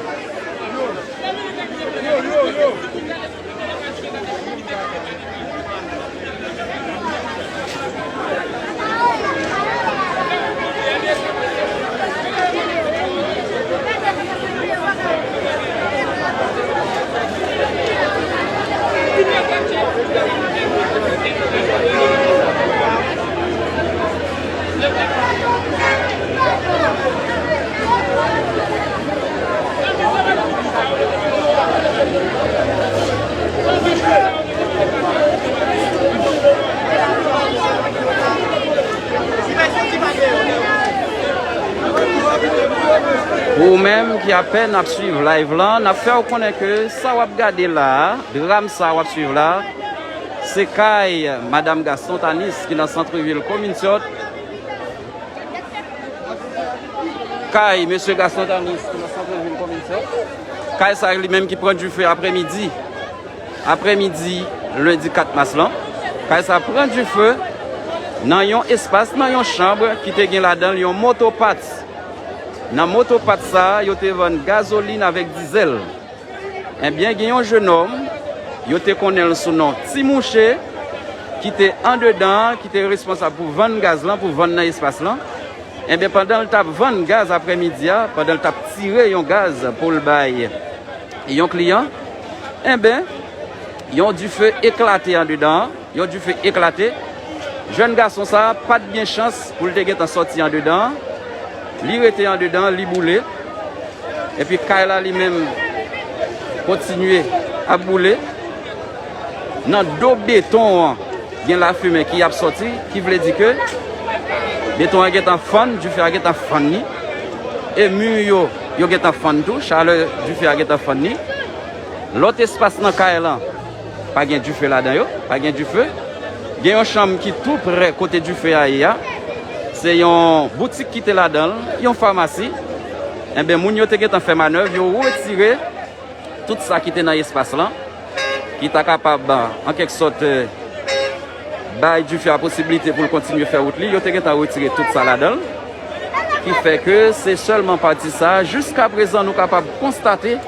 Pou ou menm ki apèn ap swiv live lan, n ap fè w konnen ke sa w ap gade la a, dram sa w ap swiv la, se kay madanm Gaston Tanis ki nan sant vil komin Syòt. Kay mesye Gaston Tanis ki nan sant vil komin Syòt. Kay sa li menm ki pran dife aprèmidi. Aprèmidi lendi kat mas lan, kay sa pran dife nan yon espas, nan yon chanm ki te gen ladan l yon motopat. Nan motopat sa, yo te vann gazolin avèk dizèl. Ebyen, gen yon jenòm, yo te konnen l sou non Ti Mouche, ki te andedan, ki te responsab pou vann gaz lan, pou vann nan espas lan. Ebyen, pandan l t ap vann gaz aprèmidi a, pandan l t ap tire yon gaz pou l bay yon kliyan, enben, yon dife eklate andedan an, yon dife eklate. Jèn gason sa a pa t gen chans pou l te gentan sòti andedan an. Li rete andedan an, li boule. Epi kay la li menm kontinye ap boule. Nan do beton an, gen lafimen ki ap sòti, ki vle di ke beton an gentan fann, dife a gentan fann li. E mi yo, yo gentan fann tou, chalè dife a gentan fann li. Lòt espas nan kay lan, pa gen dife ladan yo, pa gen dife. Gen yon chanm ki tou prè kote dife a ye a. Se yon boutik ki te ladan l, yon famasi. Enben, moun yo te gentan fè manèv, yo retire tout sa ki te nan espas lan, ki ta kapab, an kèk sòt, bay dife a posiblite pou l kontinye fè wout li. Yo te gentan retire tout sa ladan l, ki fè ke se sèlman pati sa a, jiskaprezan, nou kapab konstate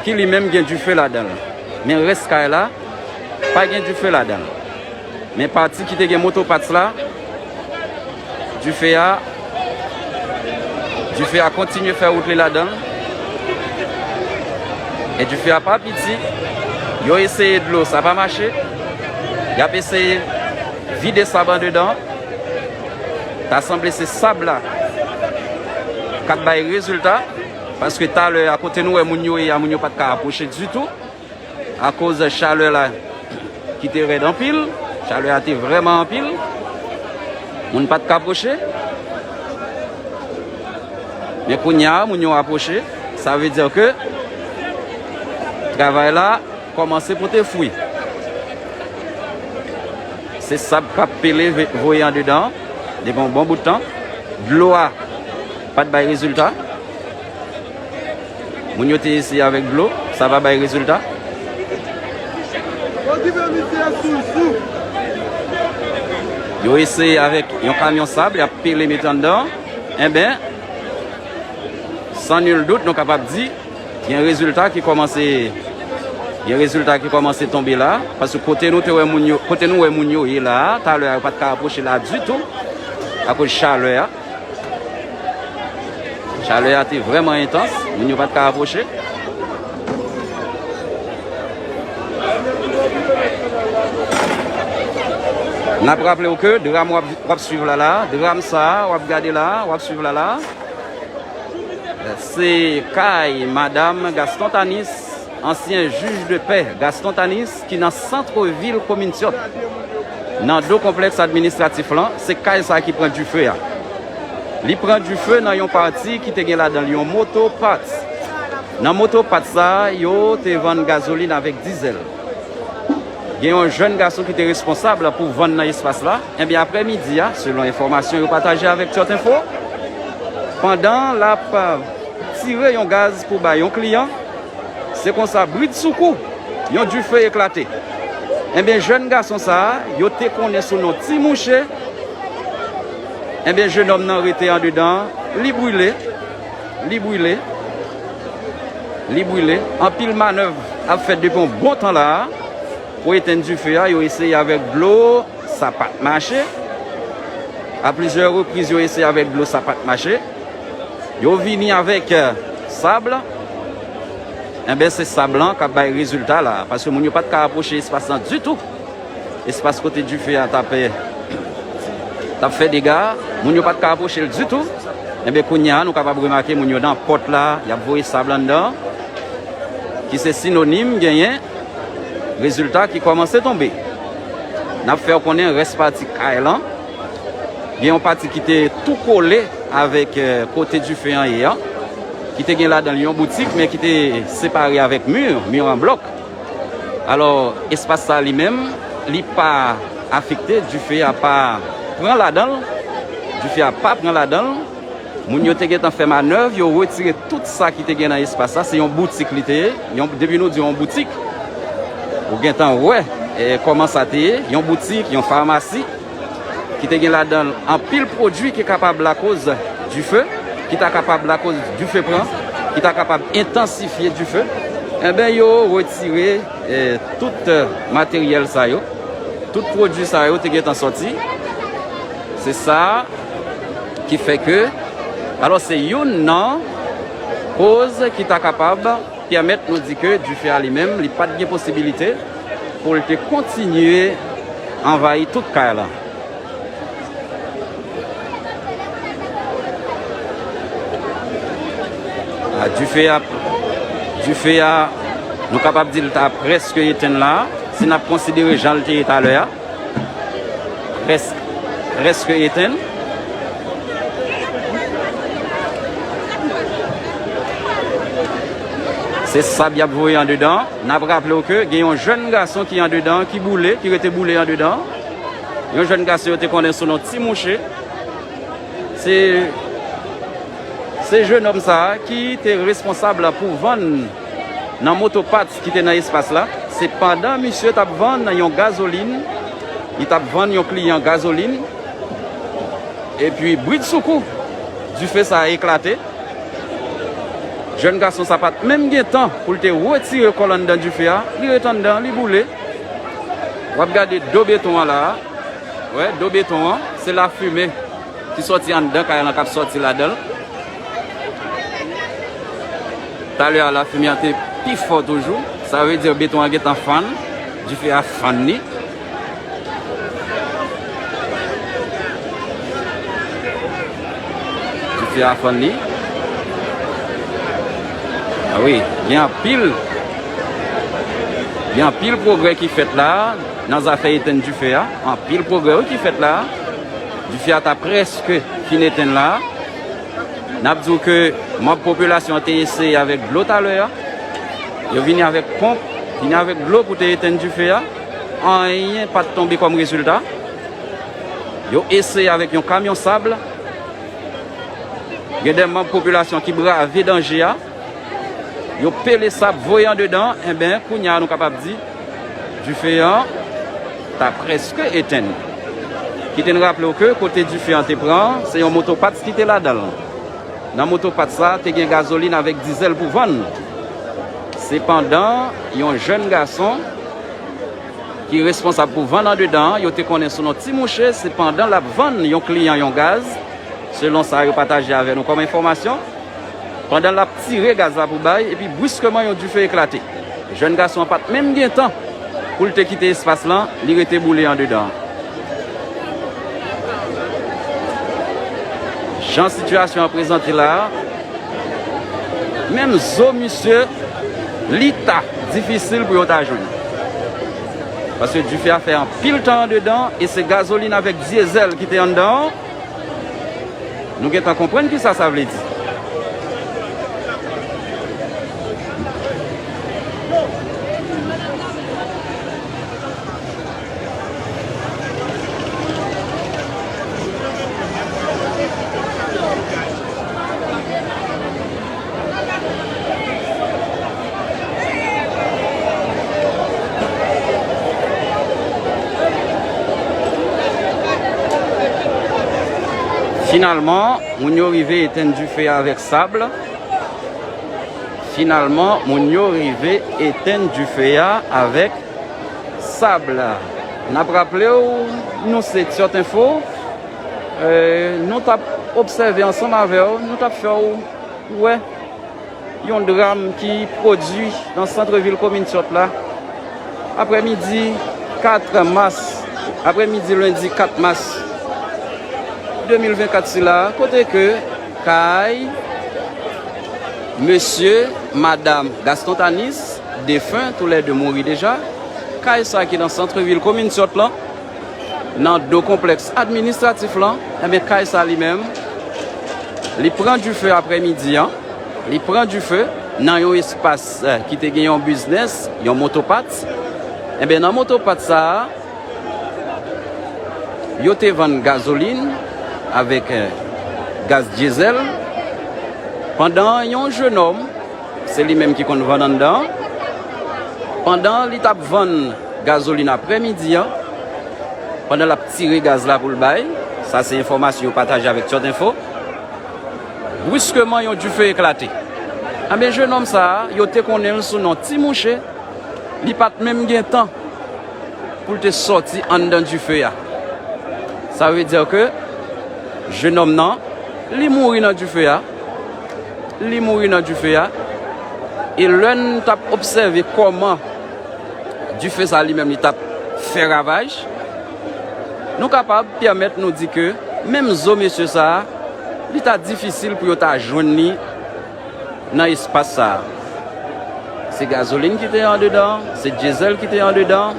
ki li menm gen dife ladan l. Men rès kay la, pa gen dife ladan l. Men pati ki te gen motopat la, dife a, dife a kontinye fè wout li ladan l. E dife a pa piti. Yo eseye dlo, sa pa mache. Y ap eseye vide sab andedan. Ta sanble se sab la k ap bay rezilta. Paske talè a, kote nou wè moun yo ye a, moun yo pa t ka apwoche ditou. Akoz chalè la ki te rèd anpil, chalè a te vrèman anpil, moun pa t ka pwoche. Men kounye a, moun yo apwoche, sa vle di ke travay la kòmanse pote fwi. Se sab k ap pele ve- voye andedan depi yon bon bout tan. Dlo a pa t bay rezilta. Moun yo te eseye avèk dlo, sa pa bay rezilta. Yo eseye avèk yon kamyon sab, y ap pile mete anndan. Enben, san nil dout, nou kapab di, gen rezilta ki kòmanse, gen rezilta ki kòmanse tonbe la, paske kote nou te wè moun yo, kote nou wè moun yo ye la a, talè a, yo pa t ka apwoche la ditou, akoz chalè a. Chalè a te vrèman entans, moun yo pa t ka apwoche. N ap raple w ke dram w ap, w ap swiv la la, dram sa a, w ap gade la, w ap swiv la la, se kay Madam Gaston Tanis, ansyen jij de pè Gaston Tanis, ki nan sant vil komin Tyòt, nan do konplèks administratif lan, se kay sa a ki pran dife a. Li pran dife nan yon pati ki te gen ladan l yon moto pat. Nan moto pat sa a, yo te vann gazolin avèk dizèl. Gen yon jèn gason ki te responsab pou vann nan espas la. Enben, aprè midi a, selon enfòmasyon yo pataje avèk Tyòt Enfo, pandan l ap tire yon gaz pou bay yon kliyan, se konsa, bridsoukou, yon dife eklate. Enben, jèn gason sa a, yo te konnen sou non Ti Mouche. Enben, jennonm nan rete andedan, li brile, li brile, li brile. Anpil manèv ap fèt depi yon bon tan la a pou etenn dife a. Yo eseye avèk dlo, sa pa t mache. A plizyè repriz, yo eseye avèk dlo, sa pa t mache. Yo vini avèk, eh, sab. Enben, se sab lan k ap bay rezilta la, paske moun yo pa t ka apwoche espas lan ditou. Espas kote dife a t ap, eh, t ap fè dega, moun yo pa t ka apwoche l ditou. Enben, kounye a, nou kapab remake moun yo nan pòt la, y ap voye sab anndan, ki se sinonim genyen rezilta ki kòmanse tonbe. N ap fè w konnen rès pati kay lan. Gen yon pati ki te tou kole avèk, eh, kote dife an ye an, ki te gen ladan l yon boutik, men ki te separe avèk mi, mi an blòk. Alò, espas sa li menm, li pa afekte, dife a pa pran ladan l, dife a pa pran ladan l. Moun yo te gentan fè manèv, yo retire tout sa ki te gen nan espas la. Se yon boutik li te ye. Yon, depi nou di yon boutik, ou gentan wè, eh, kòman sa te ye. Yon boutik, yon famasi, ki te gen ladan l anpil pwodui ki kapab lakoz dife, ki ta kapab lakoz dife pran, ki ta kapab entansifye dife. Enben, yo retire, eh, tout, eh, materyèl sa yo. Tout pwodui sa yo te gentan sòti. Se sa ki fè ke, alò, se youn nan koz ki ta kapab pèmèt nou di ke dife a li menm, li pa t gen posibilite pou l te kontinye anvayi tout kay lan. A, dife a, dife a, nou kapab di l ta prèske etenn la, si n ap konsidere jan l te ye talè a. Près-, prèske etenn. Se sab y ap voye andedan. N ap raple w ke gen yon jèn gason ki andedan, ki boule, ki rete boule andedan. Yon jèn gason yo te konnen sou non Ti Mouche. Se, se jennonm sa a ki te responsab pou vann nan moto pat ki te nan espas la. Se pandan misye t ap vann yon gazolin, li t ap vann yon kliyan gazolin, epi bridsoukou, dife sa a eklate. Jèn gason sa pa t menm gen tan pou l te retire kò l anndan dife a, li ret anndan, li boule. W ap gade do beton an la a. Wè, do beton an, se lafimen ki sòti anndan kay lan k ap sòti ladan l. Talè a, lafimen an te Pi fò toujou, sa vle di beton an gentan fann, dife a fann li. Dife a fann li. A wi, gen anpil, gen anpil pwogrè ki fèt la nan zafè etenn dife a. Anpil pwogrè wi ki fèt la. Dife a ta prèske fin etenn la. N ap di w ke manm popilasyon an te eseye avèk dlo talè a. Yo vini avèk ponp, vini avèk dlo pou te etenn dife a. Anyen pa t tonbe kòm rezilta. Yo eseye avèk yon kamyon sab. Gen de manm popilasyon ki brave danje a. Yo pele sab, voye andedan. Enben, kounye a, nou kapab di, dife an ta prèske etenn. Kite n raple w ke kote dife an te pran, se yon motopat ki te ladan l. Nan motopat sa, te gen gazolin avèk dizèl pou vann. Sepandan, yon jèn gason ki responsab pou vann andedan an, yo te konnen sou non Ti Mouche, sepandan l ap vann yon kliyan yon gaz, selon sa yo pataje avè nou kòm enfòmasyon. Pandan l ap tire gaz la pou bay, epi briskeman yon dife eklate. Jèn gason an pa t menm gen tan pou l te kite espas lan, li rete boule andedan. Jan sitiyasyon an prezante la a, menm zo misye, li ta difisil pou yo ta jwenn. Paske dife a fè anpil tan andedan, e se gazolin avèk dyezèl ki te anndan an. Nou gentan konprann kisa sa vle di. Finalman, moun yo rive etenn dife a avèk sab. Finalman, moun yo rive etenn dife a avèk sab. N ap raple w, nou se Tyòt Enfo. E, nou t ap obsève ansanm avè w, nou t ap fè w wè yon dram ki pwodui nan sant vil komin Tyòt la, aprèmidi kat mas, aprèmidi lendi kat mas de mil vennkat sila, kote ke kay mesye, madam Gaston Tanis, defen, toulède mouri deja, kay sa ki nan sant vil komin Tyòt lan, nan do konplèks administratif lan, enben, kay sa li menm, li pran dife aprèmidi an, li pran dife nan yon espas, eh, ki te gen yon biznès, yon motopat. Enben, nan motopat sa a, yo te vann gazolin avèk, eh, gaz dyezèl, pandan yon jennòm, se li menm ki konn vann anndan an, pandan li t ap vann gazolin aprèmidi an, pandan l ap tire gaz la pou l bay, sa se enfòmasyon yo pataje avèk Tyòt Enfo, briskeman yon dife eklate. Enben, jennòm sa a, yo te konnen l sou non Ti Mouche, li pa t menm gen tan pou l te sòti anndan dife a. Sa vle di ke jennòm nan, li mouri nan dife a, li mouri nan dife a, e lè n t ap obsève kòman dife sa li menm li t ap fè ravaj, nou kapab pèmèt nou di ke menm zo mesye sa a, li ta difisil pou yo ta jwenn li nan espas sa a. Se gazolin ki te andedan, se dyezèl ki te andedan,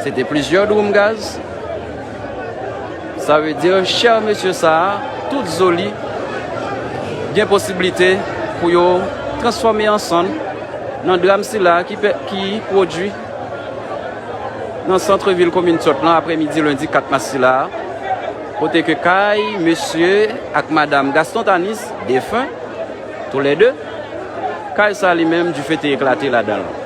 se te plizyè dwoum gaz. Sa vle di, chè mesye sa a, tout zo li gen posiblite pou yo transfòme an sann nan dram sila ki pè-, ki pwodui nan sant vil komin Tyòt lan aprèmidi lendi kat mas sila, kote ke kay mesye ak madam Gaston Tanis, defen, toulède, kay sa li menm, dife te eklate ladan l.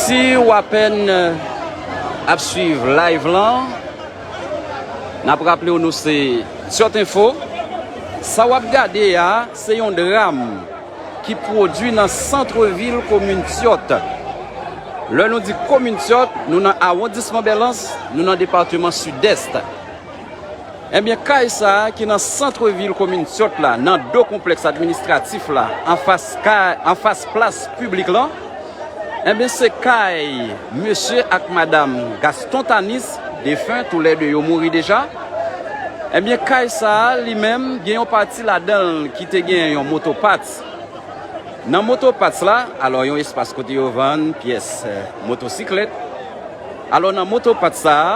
Si w apèn ap swiv live lan, n ap raple w nou se Tyòt Enfo. Sa w ap gade a, se yon dram ki pwodui nan sant vil komin Tyòt. Lè nou di komin Tyòt, nou nan awondisman Bèlans, nou nan depatman Sidès. Ebyen, kay sa a ki nan sant vil komin Tyòt la, nan do konplèks administratif la, anfas kay, anfas plas piblik lan, ebyen, se kay mesye ak madam Gaston Tanis, defen, toulède yo mouri deja. Ebyen, kay sa a, li menm, gen yon pati ladan l ki te gen yon moto pats. Nan moto pats la, alò, yon espas kote yo vann pyès, eh, motosiklèt. Alò, nan moto pats sa a,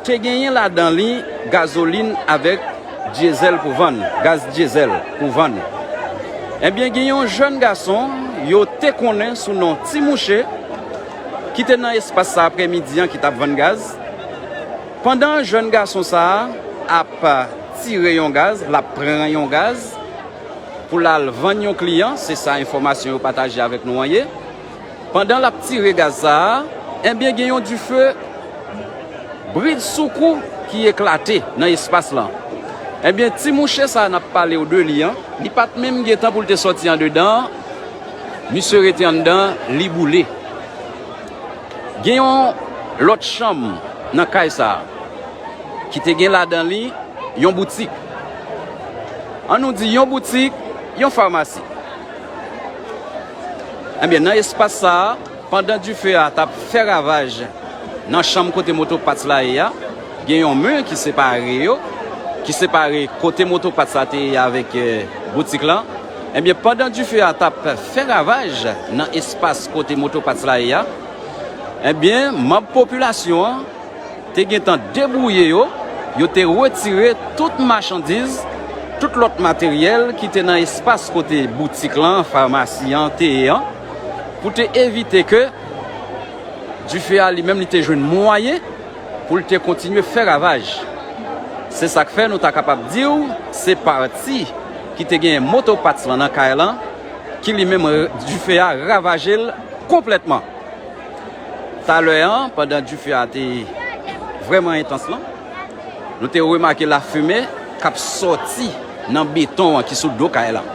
te genyen ladan li gazolin avèk dyezèl pou vann, gaz dyezèl pou vann. Ebyen, gen yon jèn gason yo te konnen sou non Ti Mouche ki te nan espas sa aprèmidi an ki t ap vann gaz. Pandan jèn gason sa a ap tire yon gaz, l ap pran yon gaz pou l al vann yon kliyan, se sa enfòmasyon yo pataje avèk nou an ye. Pandan l ap tire gaz sa a, ebyen, gen yon dife bridsoukou ki eklate nan espas lan. Ebyen, Ti Mouche sa a n ap pale w de li an, li pa t menm gen tan pou l te sòti andedan, misye rete anndan, li boule. Gen yon lòt chanm nan kay sa a ki te gen ladan li yon boutik. An nou di yon boutik, yon famasi. Ebyen, nan espas sa a, pandan dife a t ap fè ravaj nan chanm kote moto pats la ye a, gen yon mi ki separe yo, ki separe kote moto pats la te ye avèk, eh, boutik lan. Ebyen, pandan dife a t ap fè ravaj nan espas kote moto pats la ye a, ebyen, manm popilasyon an te gentan debwouye yo, yo te retire tout machandiz, tout lòt materyèl ki te nan espas kote boutik lan, famasi an te ye an, pou te evite ke dife a li menm li te jwenn mwayen pou l te kontinye fè ravaj. Se sa k fè nou ta kapab di w se pati ki te gen moto pats lan nan kay lan ki li menm, dife a ravaje l konplètman. Talè an, pandan dife a te vrèman entans lan, nou te remake lafimen k ap sòti nan beton an ki sou do kay lan.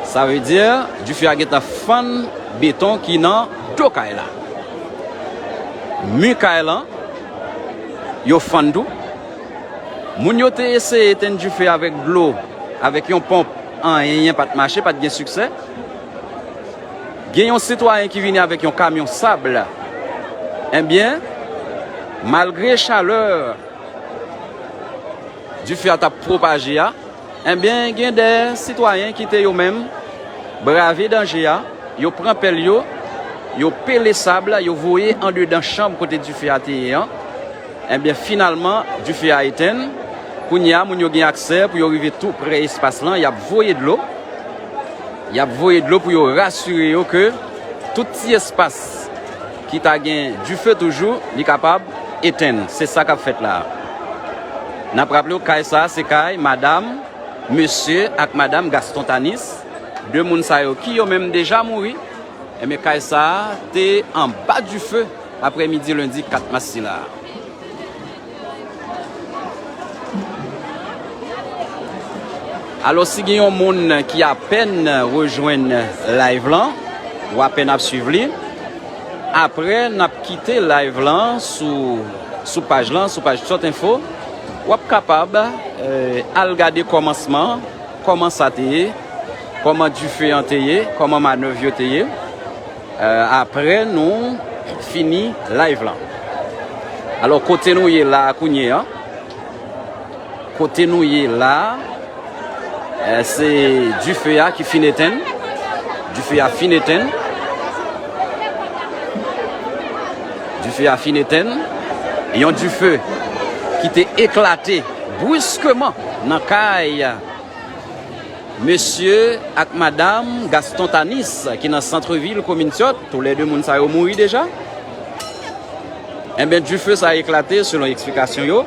Sa vle di, dife a gentan fann beton ki nan do kay la. Mi kay lan, yo fann tou. Moun yo te eseye etenn dife avèk dlo, avèk yon ponp, anyen pa t mache, pa t gen siksè. Gen yon sitwayen ki vini avèk yon kamyon sab. Ebyen, malgre chalè dife a t ap pwopaje a, ebyen, gen de sitwayen ki te yo menm brave danje a, yo pran pèl yo, yo pele sab la, yo voye andedan chanm kote dife a te ye an. Ebyen, finalman, dife a etenn. Kounye a, moun yo gen aksè pou yo rive tou pre espas lan, y ap voye dlo. Y ap voye dlo pou yo rasire yo ke tout ti espas ki ta gen dife toujou, li kapab etenn. Se sa k ap fèt la a. N ap raple w, kay sa a, se kay madanm, mesye ak madanm Gaston Tanis. De moun sa yo ki yo menm deja mouri. Ebyen, kay sa a te anba dife aprèmidi lendi kat mas sila a. Alò, si gen yon moun ki apèn rejwenn live lan, ou apèn ap swiv li, apre n ap kite live lan sou, sou paj lan, sou paj Tyòt Enfo, w ap kapab, eh, al gade kòmansman, kòman sa te ye, kòman dife an te ye, kòman manèv yo te ye. Eh, apre nou fini live lan. Alò, kote nou ye la a kounye a, kote nou ye la a, eh, se dife a ki fin etenn. Dife a fin etenn. Dife a fin etenn. Yon dife ki te eklate briskeman nan kay mesye ak madanm Gaston Tanis, ki nan sant vil komin Tyòt. Toulède moun sa yo mouri deja. Enben, dife sa eklate, selon eksplikasyon yo.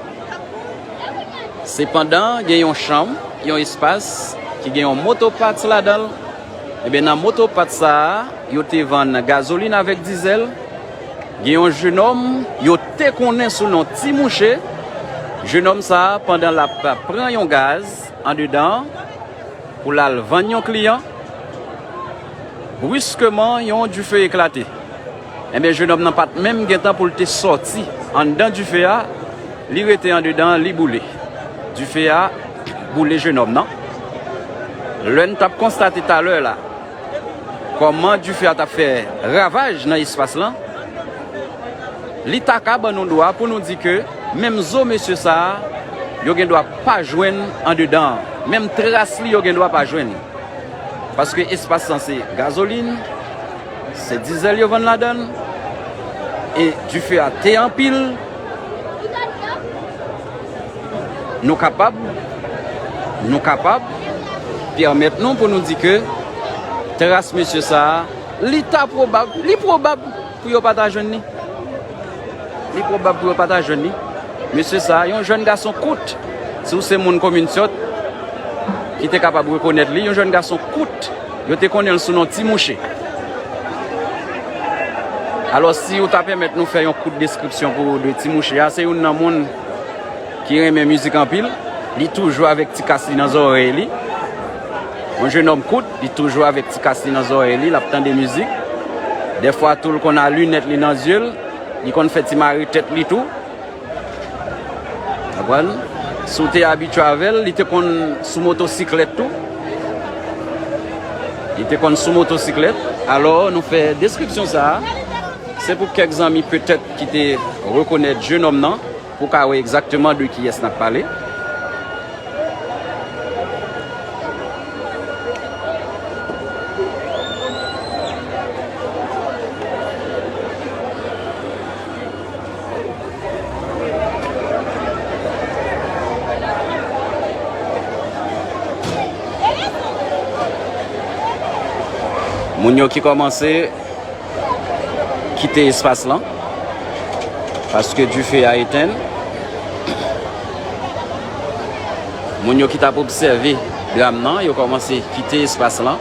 Sepandan, gen yon chanm, yon espas, ki gen yon moto pats ladan l. Ebyen, nan moto pat sa a, yo te vann gazolin avèk dizèl. Gen yon jenòm yo te konnen sou non Ti Mouche. Jenòm sa a, pandan l ap pran yon gaz andedan an pou l al vann yon kliyan, briskeman, yon dife eklate. Ebyen, jenòm nan pa t menm gen tan pou l te sòti anndan dife a, li rete andedan, li boule. Dife a boule jenòm nan. Lè n t ap konstate talè la kòman dife a t ap fè ravaj nan espas lan, li ta ka ban nou dwa pou nou di ke menm zo mesye sa a, yo gen dwa pa jwenn andedan an. Menm tras li, yo gen dwa pa jwenn. Paske espas lan se gazolin, se dizèl yo vann ladan l, e dife a te anpil. Nou kapab, nou kapab pèmèt nou pou nou di ke tras mesye sa a, li ta pwobab, li pwobab pou yo pa ta jwenn li. Li pwobab pou yo pa ta jwenn li. Mesye sa a, yon jèn gason kout, si w se moun komin Syòt, ki te kapab rekonèt li, yon jèn gason kout, yo te konnen l sou non Ti Mouche. Alò, si w ta pèmèt nou fè yon kout deskripsyon pou de Ti Mouche a, se youn nan moun ki renmen mizik anpil. Li toujou avèk ti kas li nan zòrèy li. Yon jenòm kout, li toujou avèk ti kas li nan zòrèy li, l ap tande mizik. Dèfwa tou, l konn a linèt li nan zye l, li konn fè ti mare tèt li tou. Konprann? Si w te abitye avè l, li te konn sou motosiklèt tou. Li te konn sou motosiklèt. Alò, nou fè deskripsyon sa a. Se pou kèk zanmi petèt ki te rekonèt jenòm nan, pou w ka wè egzakteman de kiyès n ap pale. Moun yo ki kòmanse kite espas lan, paske dife a etenn. Moun yo ki t ap obsève dram nan, yo kòmanse kite espas lan,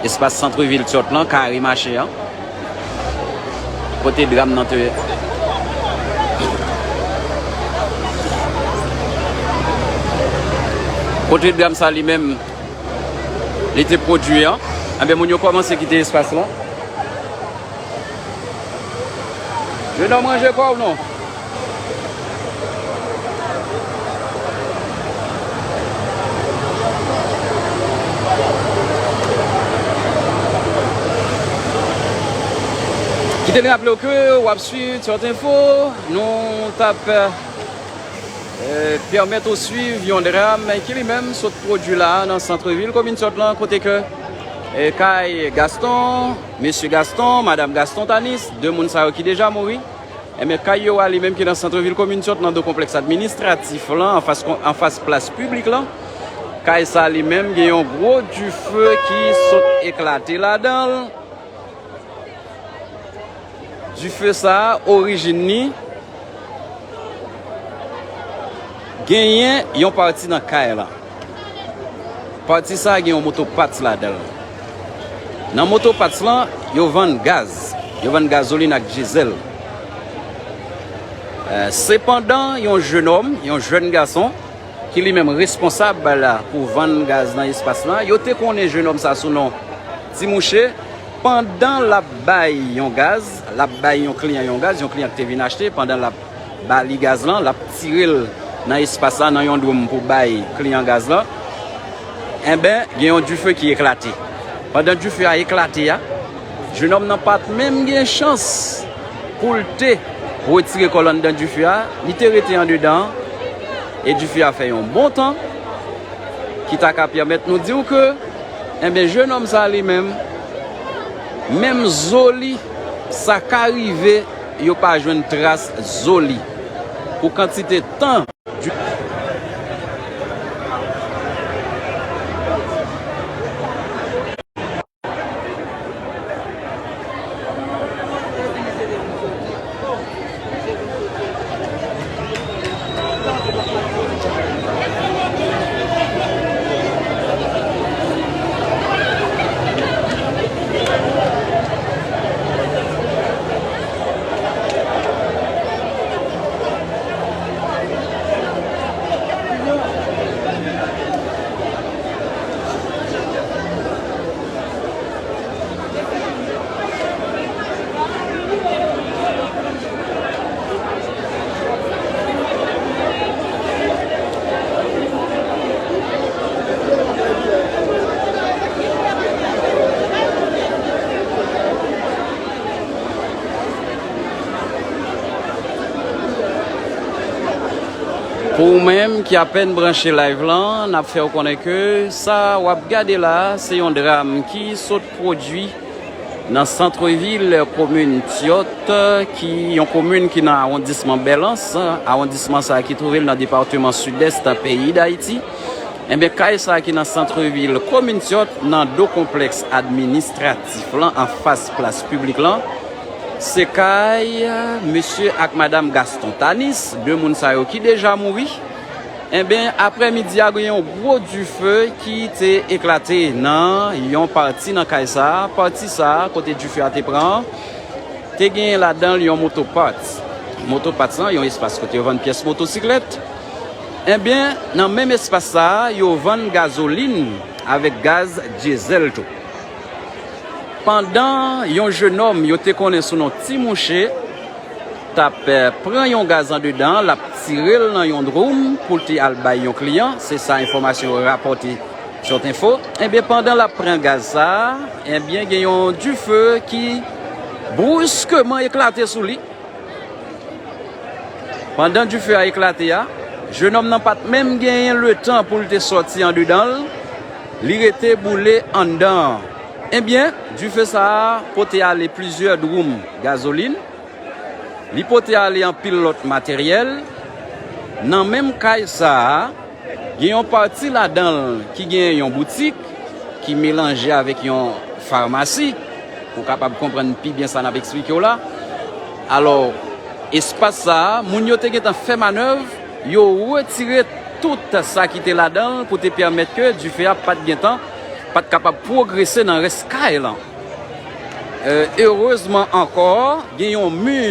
espas santrevil Tyòt lan, kare mache an, kote dram nan te, kote dram sa li menm, li te pwodui an. Enben, moun yo kòmanse kite espas lan. Jenòm, ranje kò w non. Kite n raple w ke w ap swiv Tyòt Enfo. Nou t ap, eh, pèmèt ou swiv yon dram ki li menm sot pwodui la a nan santrevil komin Tyòt lan, kote ke, eh, kay Gaston, mesye Gaston, madanm Gaston Tanis, de moun sa yo ki deja mouri. Enben, kay yo a li menm ki nan santrevil komin Tyòt, nan do konplèks administratif lan, anfas, anfas plas piblik lan. Kay sa li menm gen yon gwo dife ki sot eklate ladan l. Dife sa a, orijin li genyen yon pati nan kay la. Pati sa a gen yon moto pats ladan l. Nan moto pats lan, yo vann gaz. Yo vann gazolin ak dyezèl. Eh, sepandan, yon jenòm, yon jèn gason, ki li menm responsab la pou vann gaz nan espas lan, yo te konnen jenòm sa sou non Ti Mouche, pandan l ap bay yon gaz, l ap bay yon kliyan yon gaz, yon kliyan ki te vin achte, pandan l ap ba li gaz lan, l ap tire l nan espas la, nan yon dwòm pou bay kliyan gaz lan, enben, gen yon dife ki eklate. Pandan dife a eklate a, jenòm nan pa t menm gen chans pou l te retire kò l anndan dife a, li te rete andedan an, e dife a fè yon bon tan, ki ta ka pèmèt nou di w ke, enben, jenòm sa li menm, menm zo li, sa ka rive yo pa jwenn tras zo li. Pou kantite tan Ou menm ki apèn branche live lan, n ap fè w konnen ke sa w ap gade la, se yon dram ki sot pwodui nan santrevil komin Tyòt, ki yon komin ki nan awondisman Bèlans, awondisman sa ki twouve l nan depatman Sidès peyi Dayiti. Enben, kay sa ki nan santrevil komin Tyòt, nan do konplèks administratif lan, anfas plas piblik lan, se kay mesye ak madanm Gaston Tanis, de moun sa yo ki deja mouri. Enben, aprèmidi a, gen yon gwo dife ki te eklate nan yon pati nan kay sa a. Pati sa a, kote dife a te pran, te gen ladan l yon moto parts. Moto parts lan, yon espas kote yo vann pyès motosiklèt. Enben, nan menm espas sa a, yo vann gazolin avèk gaz dyezèl tou. Pandan yon jenòm yo te konnen sou non Ti Mouche t ap, eh, pran yon gaz andedan, l ap tire l nan yon dwoum pou l te al bay yon kliyan, se sa enfòmasyon yo rapòte Sòt Enfo. Enben, pandan l ap pran gaz sa a, enben, gen yon dife ki briskeman eklate sou li. Pandan dife a eklate a, jenòm nan pa t menm genyen letan pou l te sòti andedan l, li rete boule anndan an. Ebyen, dife sa a pote ale plizyè dwoum gazolin, li pote ale anpil lòt materyèl. Nan menm kay sa a, gen yon pati ladan l ki gen yon boutik ki melanje avèk yon famasi, pou w kapab konprann pi byen sa n ap eksplike w la. Alò, espas sa a, moun yo te gentan fè manèv, yo retire tout sa ki te ladan l pou te pèmèt ke dife a pa t gentan, pa t kapab pwogrese nan rès kay lan. E, erezman ankò, gen yon mi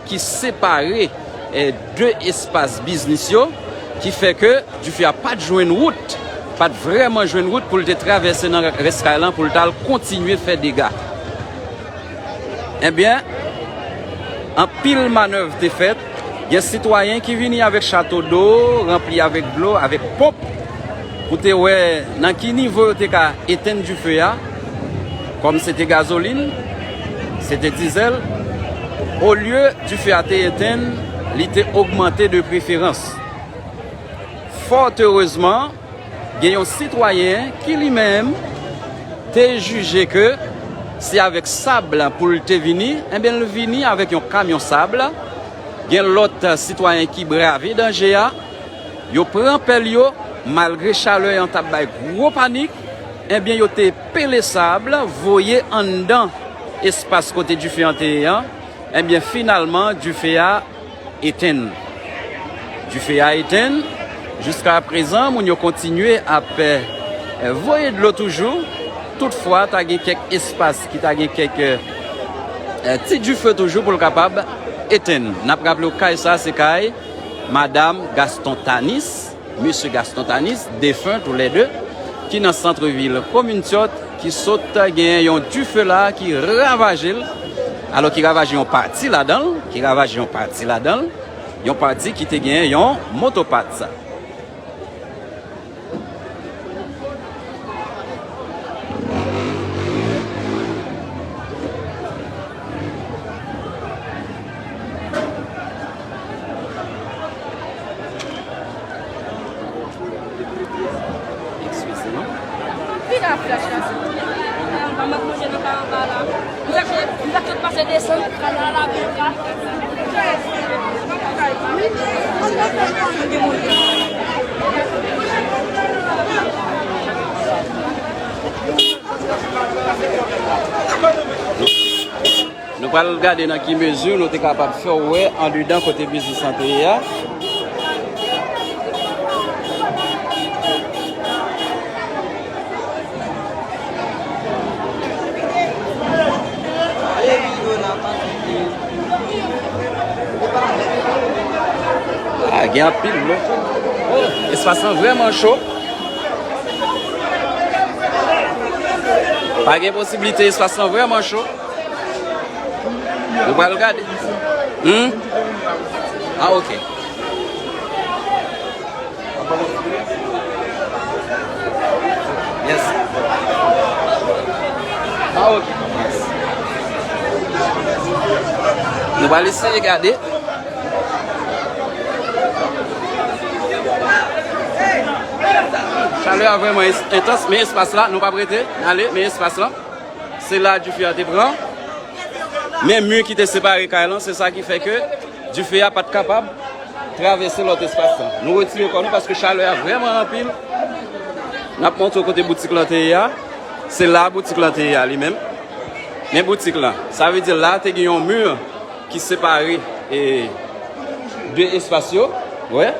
ki separe, eh, de espas biznis yo, ki fè ke dife a pa t jwenn wout, pa t vrèman jwenn wout pou l te travèse nan rès kay lan, pou l t al kontinye fè dega. Ebyen, anpil manèv te fèt. Gen sitwayen ki vini avèk chato do ranpli avèk dlo, avèk ponp, pou te wè nan ki nivo yo te ka etenn dife a, kòm se te gazolin, se te dizèl, olye dife a te etenn, li te ogmante de preferans. Fòt erezman, gen yon sitwayen ki li menm te jije ke se avèk sab pou l te vini, enben, l vini avèk yon kamyon sab. Gen lòt sitwayen ki brave danje a, yo pran pèl yo, malgre chalè an t ap bay gwo panik, enben, yo te pele sab, voye anndan espas kote dife an te ye an. Ebyen, finalman, dife a etenn. Dife a etenn. Jiska prezan, moun yo kontinye ap, eh, voye dlo toujou. Toutfwa, ta gen kèk espas ki ta gen kèk, eh, ti dife toujou pou l kapab etenn. N ap raple w, kay sa, se kay Madanm Gaston Tanis, Mesye Gaston Tanis, defen toulède, ki nan santrevil komin Tyòt, ki sot gen yon dife la ki ravaje l, alò ki ravaje yon pati ladan l, ki ravaje yon pati ladan l, yon pati ki te gen yon motopat. Eskize m. Pita flèch la, sou mwen. Mwen manje nan ka anba la. Mwen fèk, mwen fèk tout pase desann. Nou pral gade nan ki mezi nou te kapab fè w wè andedan kote biznis lan te ye a. Ah, gen anpil dlo. Oh, espas lan vrèman cho. Pa gen posiblite, espas lan vrèman cho. Nou pral gade. Hmm? Ah, ok. Yes. Ah, ok. Yes. Nou pral eseye gade. Chalè a vrèman es- entans, men espas la, nou p ap rete, n ale, men espas la. Se la dife a te pran. Men mi ki te separe kay lan, se sa ki fè ke dife a pa t kapab travèse lòt espas lan. Nou retire kò nou paske chalè a vrèman anpil. N ap montre w kote boutik lan te ye a. Se la boutik lan te ye a li menm. Men boutik lan. Sa vle di la te gen yon mi ki separe e, de espas yo. Wè.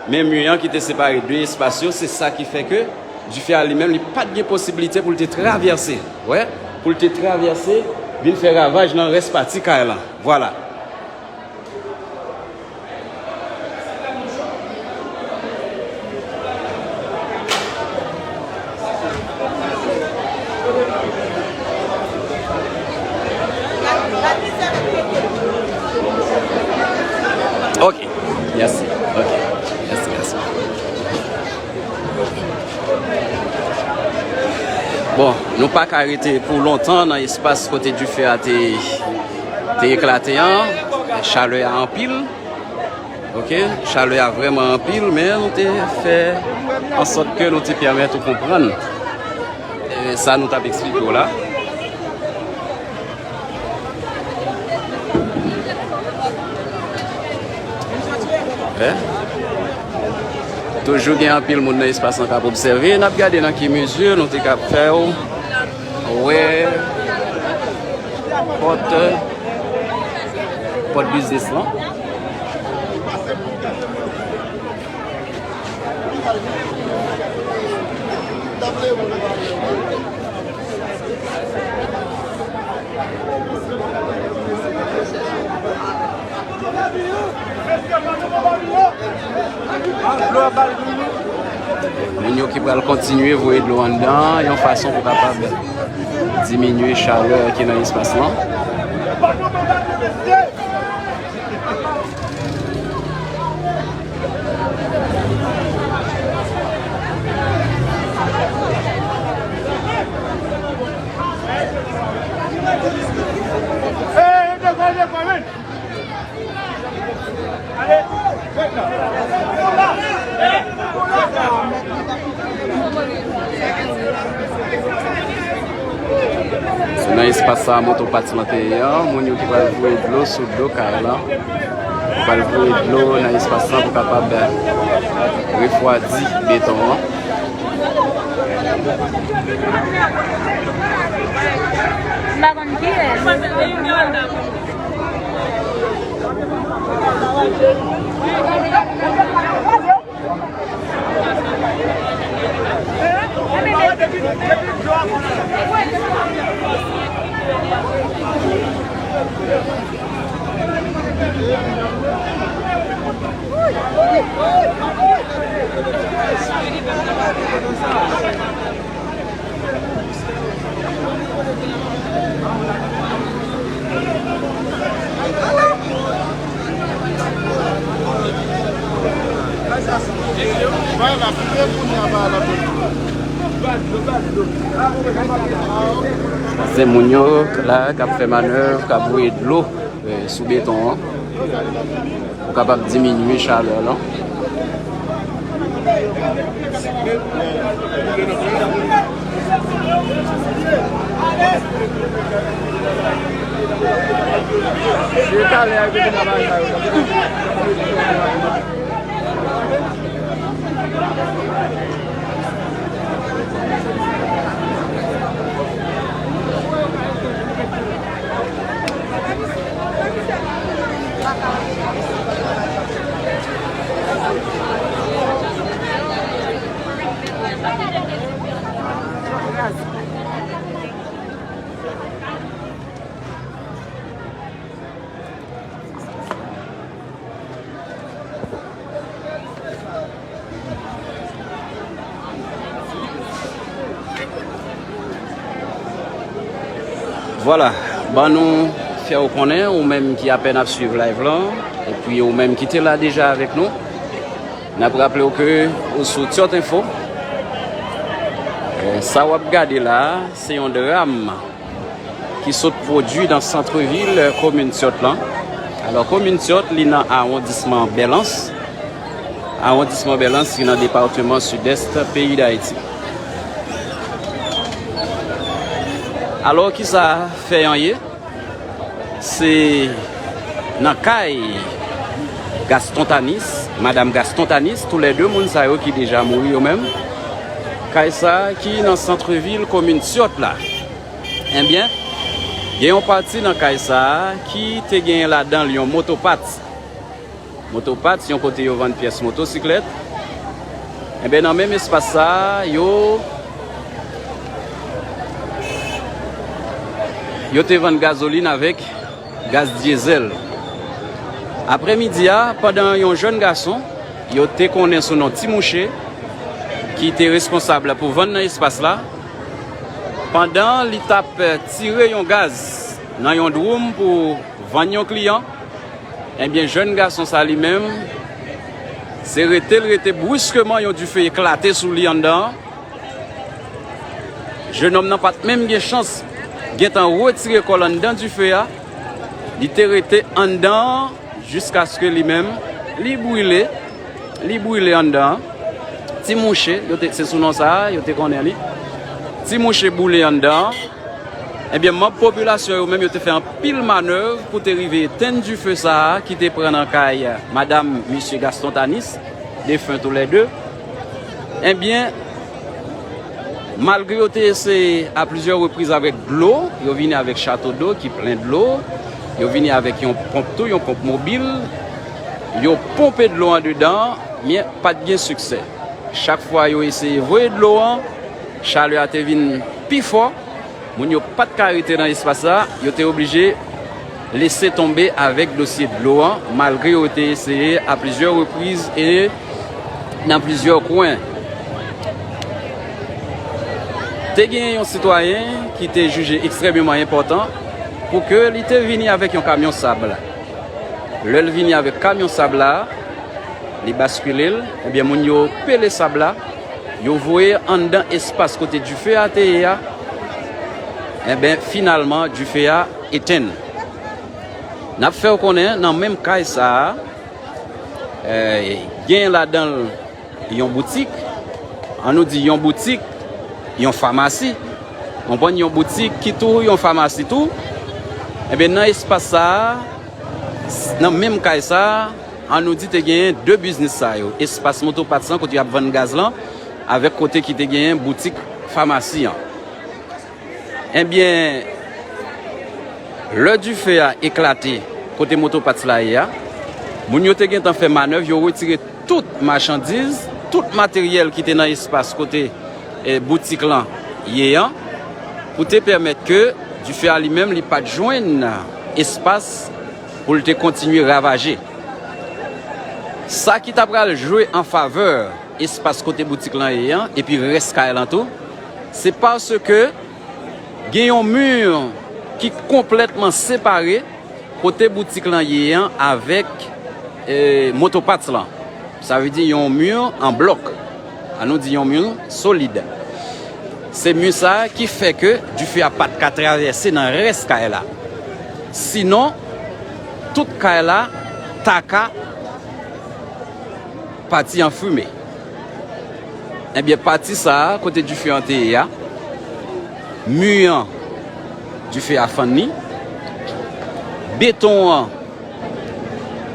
Men mi an ki te separe de espas yo, se sa ki fè ke dife a li menm, li pa t gen posiblite pou l te travèse. Wè. Pou l te travèse, vin fè ravaj nan rès pati kay lan. Vwala. Ok, mèsi. Ok, mèsi, mèsi. Bon, nou pa ka rete pou lontan nan espas kote dife a te, te eklate an. Chalè a anpil. Ok, chalè a vrèman anpil, men nou te fè ansòt ke nou te pèmèt ou konprann, e, sa nou t ap eksplike w la. Wè. Toujou gen anpil moun nan espas lan k ap obsève. N ap gade nan ki mezi nou te kab fè w wè pòt, pòt biznis lan. Moun yo ki pral kontinye voye dlo anndan, yon fason pou kapab diminye chalè ki nan espas lan. Se nan espas sa a moto patch lan te ye an, moun yo ki pral voye dlo sou do kay lan. Yo pral voye dlo nan espas lan pou kapab refwadi beton an. M pa konn kiyès. Sa se moun yo la k ap fè manèv, k ap voye dlo, eh, sou beton an. Pou kapab diminye chalè lan. Vwala, ban nou fè w konnen, ou menm ki apèn ap swiv live lan, epi ou menm ki te la deja avèk nou, n ap raple w ke ou sou Tyòt Enfo. Eh, sa w ap gade la a, se yon dram ki sot pwodui nan sant vil komin Tyòt lan. Alò, komin Tyòt, li nan awondisman Bèlans. awondisman Bèlans ki nan depatman Sidès peyi Dayiti. Alò, kisa fè an ye? Se nan kay Gaston Tanis, madanm Gaston Tanis, toulède moun sa yo ki deja mouri yo menm. Kay sa a ki nan santrevil komin Tyòt la. Ebyen, gen yon pati nan kay sa a ki te genyen ladan l yon motopat. Motopat, se yon kote yo vann pyès motosiklèt. Enben, nan menm espas sa a, yo, yo te vann gazolin avèk gaz dyezèl. Aprèmidi a, pandan yon jèn gason, yo te konnen sou non Ti Mouche, ki te responsab pou vann nan espas la, pandan li t ap tire yon gaz nan yon dwoum pou vann yon kliyan, ebyen, jèn gason sa li menm, se rete l rete, briskeman yon dife eklate sou li anndan an. Jennonm nan pa t menm gen chans gentan retire kò l anndan dife a. Li te rete anndan an jiskaske li menm, li brile, li brile anndan an. Ti Mouche, yo te, se sou non sa a, yo te konnen li. Ti Mouche boule anndan an. Ebyen, manm popilasyon yo menm, yo te fè anpil manèv pou te rive etenn dife sa a ki te pran nan kay madanm mesye Gaston Tanis, defen toulède. Ebyen, malgre yo te eseye a plizyè repriz avèk dlo, yo vini avèk chato dlo ki plen dlo, yo vini avèk yon ponp tou, yon ponp mobil, yo ponpe dlo andedan, men pa t gen siksè. Chak fwa yo eseye voye dlo an, chalè a te vin pi fò. Moun yo pa t ka rete nan espas la, yo te oblije lese tonbe avèk dosye dlo an, malgre yo te eseye a plizyè repriz e nan plizyè kwen. Te gen yon sitwayen ki te jije ekstrèmeman enpòtan pou ke li te vini avèk yon kamyon sab. Lè l vini avèk kamyon sab la, li baskile l, ebyen, moun yo pele sab la, yo voye anndan espas kote dife a te ye a, enben, finalman, dife a etenn. N ap fè w konnen, nan menm kay sa a, eh, gen ladan l yon boutik, ann nou di yon boutik, yon famasi, konprann, yon boutik ki tou yon famasi tou, enben, nan espas sa a, nan menm kay sa a, ann nou di te genyen de biznis sa yo, espas motopat lan kote y ap vann gaz lan, avèk kote ki te genyen boutik famasi an. Ebyen, lè dife a eklate kote motopat la ye a, moun yo te gentan fè manèv, yo retire tout machandiz, tout materyèl ki te nan espas kote, eh, boutik lan ye an, pou te pèmèt ke dife a li menm li pa t jwenn espas pou l te kontinye ravaje. Sa ki ta pral jwe an favè espas kote boutik lan ye an, epi rès kay lan tou, se paske gen yon mi ki konplètman separe kote boutik lan ye an avèk, eh, motopat lan. Sa vle di yon mi an blòk. Ann nou di yon mi solid. Se mi sa a ki fè ke dife a pa t ka travèse nan rès kay la. Sinon, tout kay la ta ka pati an fimen. Ebyen, pati sa a, kote dife an te ye a, mi an, dife a fann li. Beton an,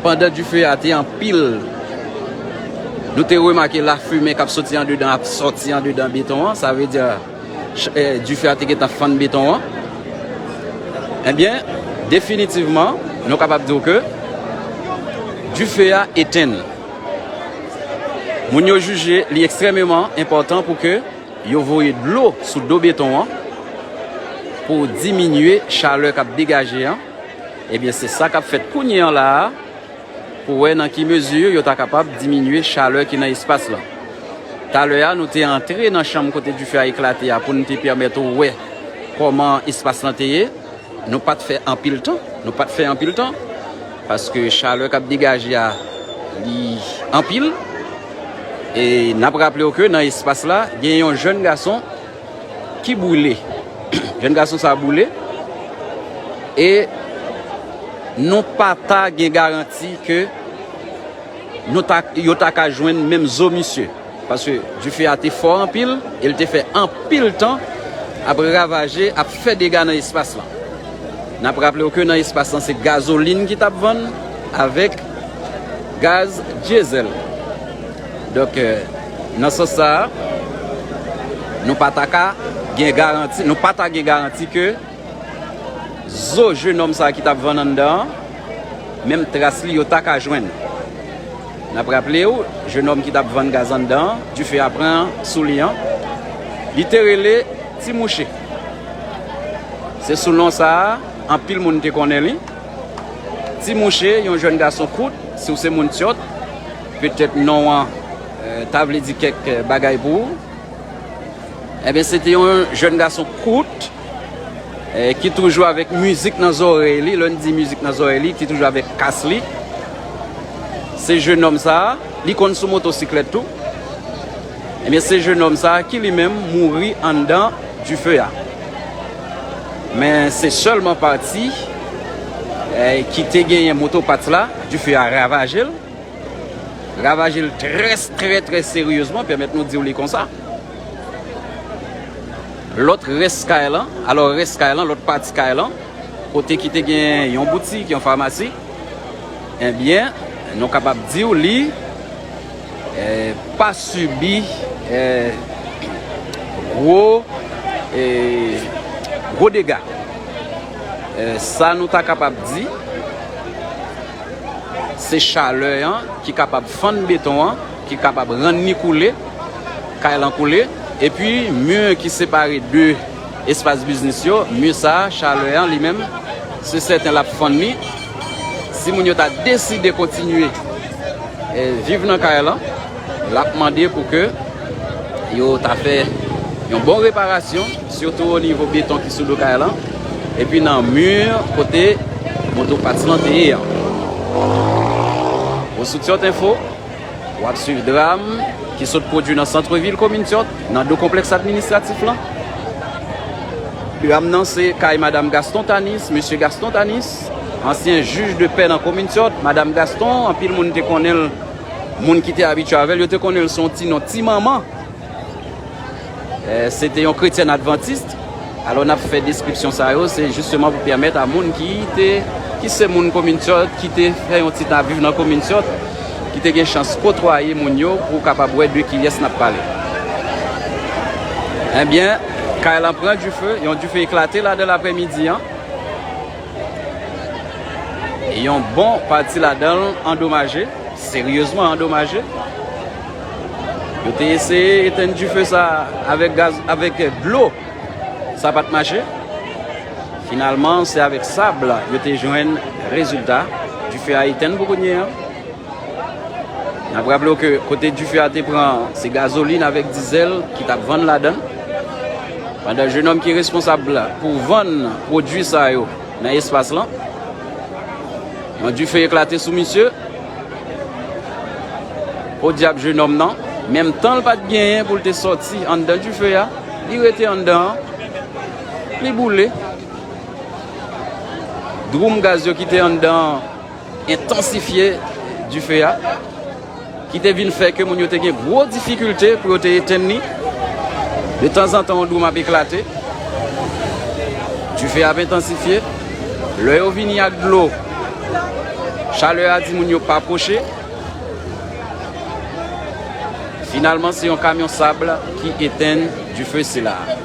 pandan dife a te anpil, nou te remake lafimen k ap soti andedan, ap soti andedan beton an. Sa vle di, ch-, eh, dife a te gentan fann beton an. Ebyen, definitivman, nou kapab di w ke dife a etenn. Moun yo jije li ekstrèmeman enpòtan pou ke yo voye dlo sou do beton an pou diminye chalè k ap degaje an. Ebyen, se sa k ap fèt kounye an la a, pou wè nan ki mezi yo ta kapab diminye chalè ki nan espas lan. Talè a, nou te antre nan chanm kote dife a eklate a pou n te pèmèt ou wè kòman espas lan te ye. Nou pa t fè anpil tan, nou pa t fè anpil tan, paske chalè k ap degaje a, li anpil. E n ap raple w ke nan espas la, gen yon jèn gason ki boule. Jèn gason sa a boule. E nou pa ta gen garanti ke nou ta, yo ta ka jwenn menm zo misye. Paske dife a te fò anpil, e l te fè anpil tan ap ravaje, ap fè dega nan espas lan. N ap raple w ke nan espas lan, se gazolin ki t ap vann avèk gaz dyezèl. Donk, euh, nan sans sa a, nou pa ta ka gen garanti, nou pa ta gen garanti ke zo jennonm sa a ki t ap vann anndan an, menm tras li yo ta ka jwenn. N ap raple w, jennonm ki t ap vann gaz anndan an, dife a pran sou li an, li te rele Ti Mouche. Se sou non sa a, anpil moun te konnen li. Ti Mouche, yon jèn gason kout, si w se moun Tyòt, petèt non an, euh, ta vle di kèk, euh, bagay pou ou. Ebyen, se te yon jèn gason kout, eh, ki toujou avèk mizik nan zòrèy li. Lè n di mizik nan zòrèy li, ki toujou avèk kas li. Se jennonm sa a, li konn sou motosiklèt tou. Ebyen, se jennonm sa a ki li menm mouri anndan dife a. Men se sèlman pati, eh, ki te genyen motopat la, dife a ravaje l. Ravaje l trè, trè, trè seryezman, pèmèt nou di w li konsa. Lòt rès kay lan, alò rès kay lan, lòt pati kay lan, kote ki te gen yon boutik, yon famasi, ebyen, nou kapab di w li, eh, pa sibi, eh, gwo, eh, gwo dega. Eh, sa nou ta kapab di, se chalè an ki kapab fann beton an, ki kapab rann li koule, kay lan koule, epi mi ki separe de espas biznis yo, mi sa a, chalè an li menm, se sèten l ap fann li. Si moun yo ta deside kontinye, eh, viv nan kay lan, l ap mande pou ke yo ta fè yon bon reparasyon, sitou o nivo beton ki sou do kay lan, epi nan mi kote motopat lan te ye an. Ou sou Tyòt Enfo, w ap swiv dram ki sot pwodui nan sant vil komin Tyòt, nan do konplèks administratif lan. Dram nan se kay Madam Gaston Tanis, Mesye Gaston Tanis, ansyen jij de pè nan komin Tyòt. Madam Gaston, anpil moun te konnen l, moun ki te abitye avè l, yo te konnen l sou yon ti non Ti Manman. Eh, se te yon kretyèn advantis. Alò, n ap fè deskripsyon sa yo, se jisteman pou pèmèt a moun ki te, ki se moun komin Tyòt, ki te fè yon ti tan ap viv nan komin Tyòt, ki te gen chans kotwaye moun yo pou w kapab wè de kiyès n ap pale. Ebyen, kay lan pran dife, yon dife eklate ladan l aprèmidi an. Yon bon pati ladan l andomaje, seryezman andomaje. Yo te eseye etenn dife sa avèk gaz, avèk dlo. Sa pa t mache. Finalman, se avèk sab yo te jwenn rezilta. Dife a etenn pou kounye a. N ap raple w ke kote dife a te pran, se gazolin avèk dizèl ki t ap vann ladan l. Pandan jennonm ki responsab pou vann pwodui sa yo nan espas lan, yon dife eklate sou misye. Podyab jennonm nan, menm tan l pa t genyen pou l te sòti anndan dife a, li rete anndan an, li boule. Dwoum gaz yo ki te anndan an entansifye dife a, ki te vin fè ke moun yo te gen gwo difikilte pou yo te etenn li. De tanzantan, yon dwoum ap eklate. Dife a ap entansifye. Lè yo vini ak dlo, chalè a di moun yo pa pwoche. Finalman, se yon kamyon sab ki etenn dife sila a.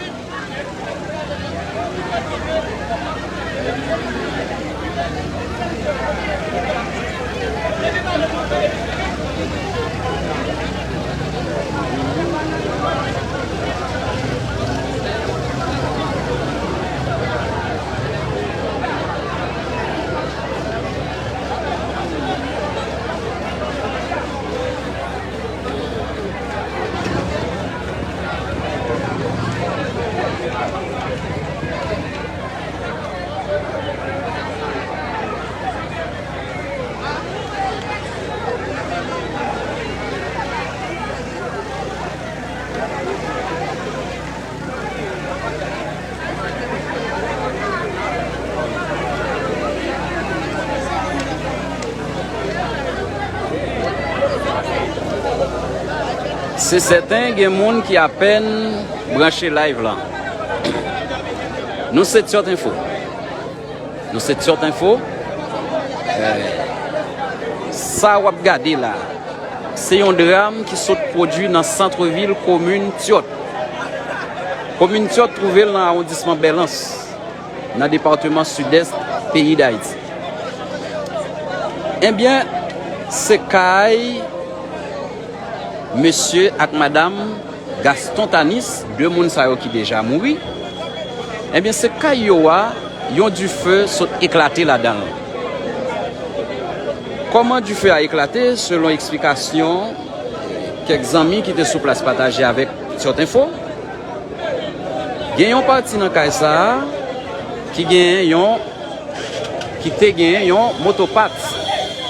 Se sèten, gen moun ki apèn branche live lan. Nou se Tyòt Enfo. Nou se Tyòt Enfo. Eh, sa w ap gade la, se yon dram ki sot pwodui nan sant vil komin Tyòt. Komin Tyòt twouve l nan awondisman Bèlans, nan depatman Sidès peyi Dayiti. Ebyen, se kay mesye ak madanm Gaston Tanis, de moun sa yo ki deja mouri. Ebyen, se kay yo a, yon dife sot eklate ladan l. Kòman dife a eklate? Selon eksplikasyon kèk zanmi ki te sou plas pataje avèk Tyòt Enfo, gen yon pati nan kay sa a ki genyen yon, ki te genyen yon motopat,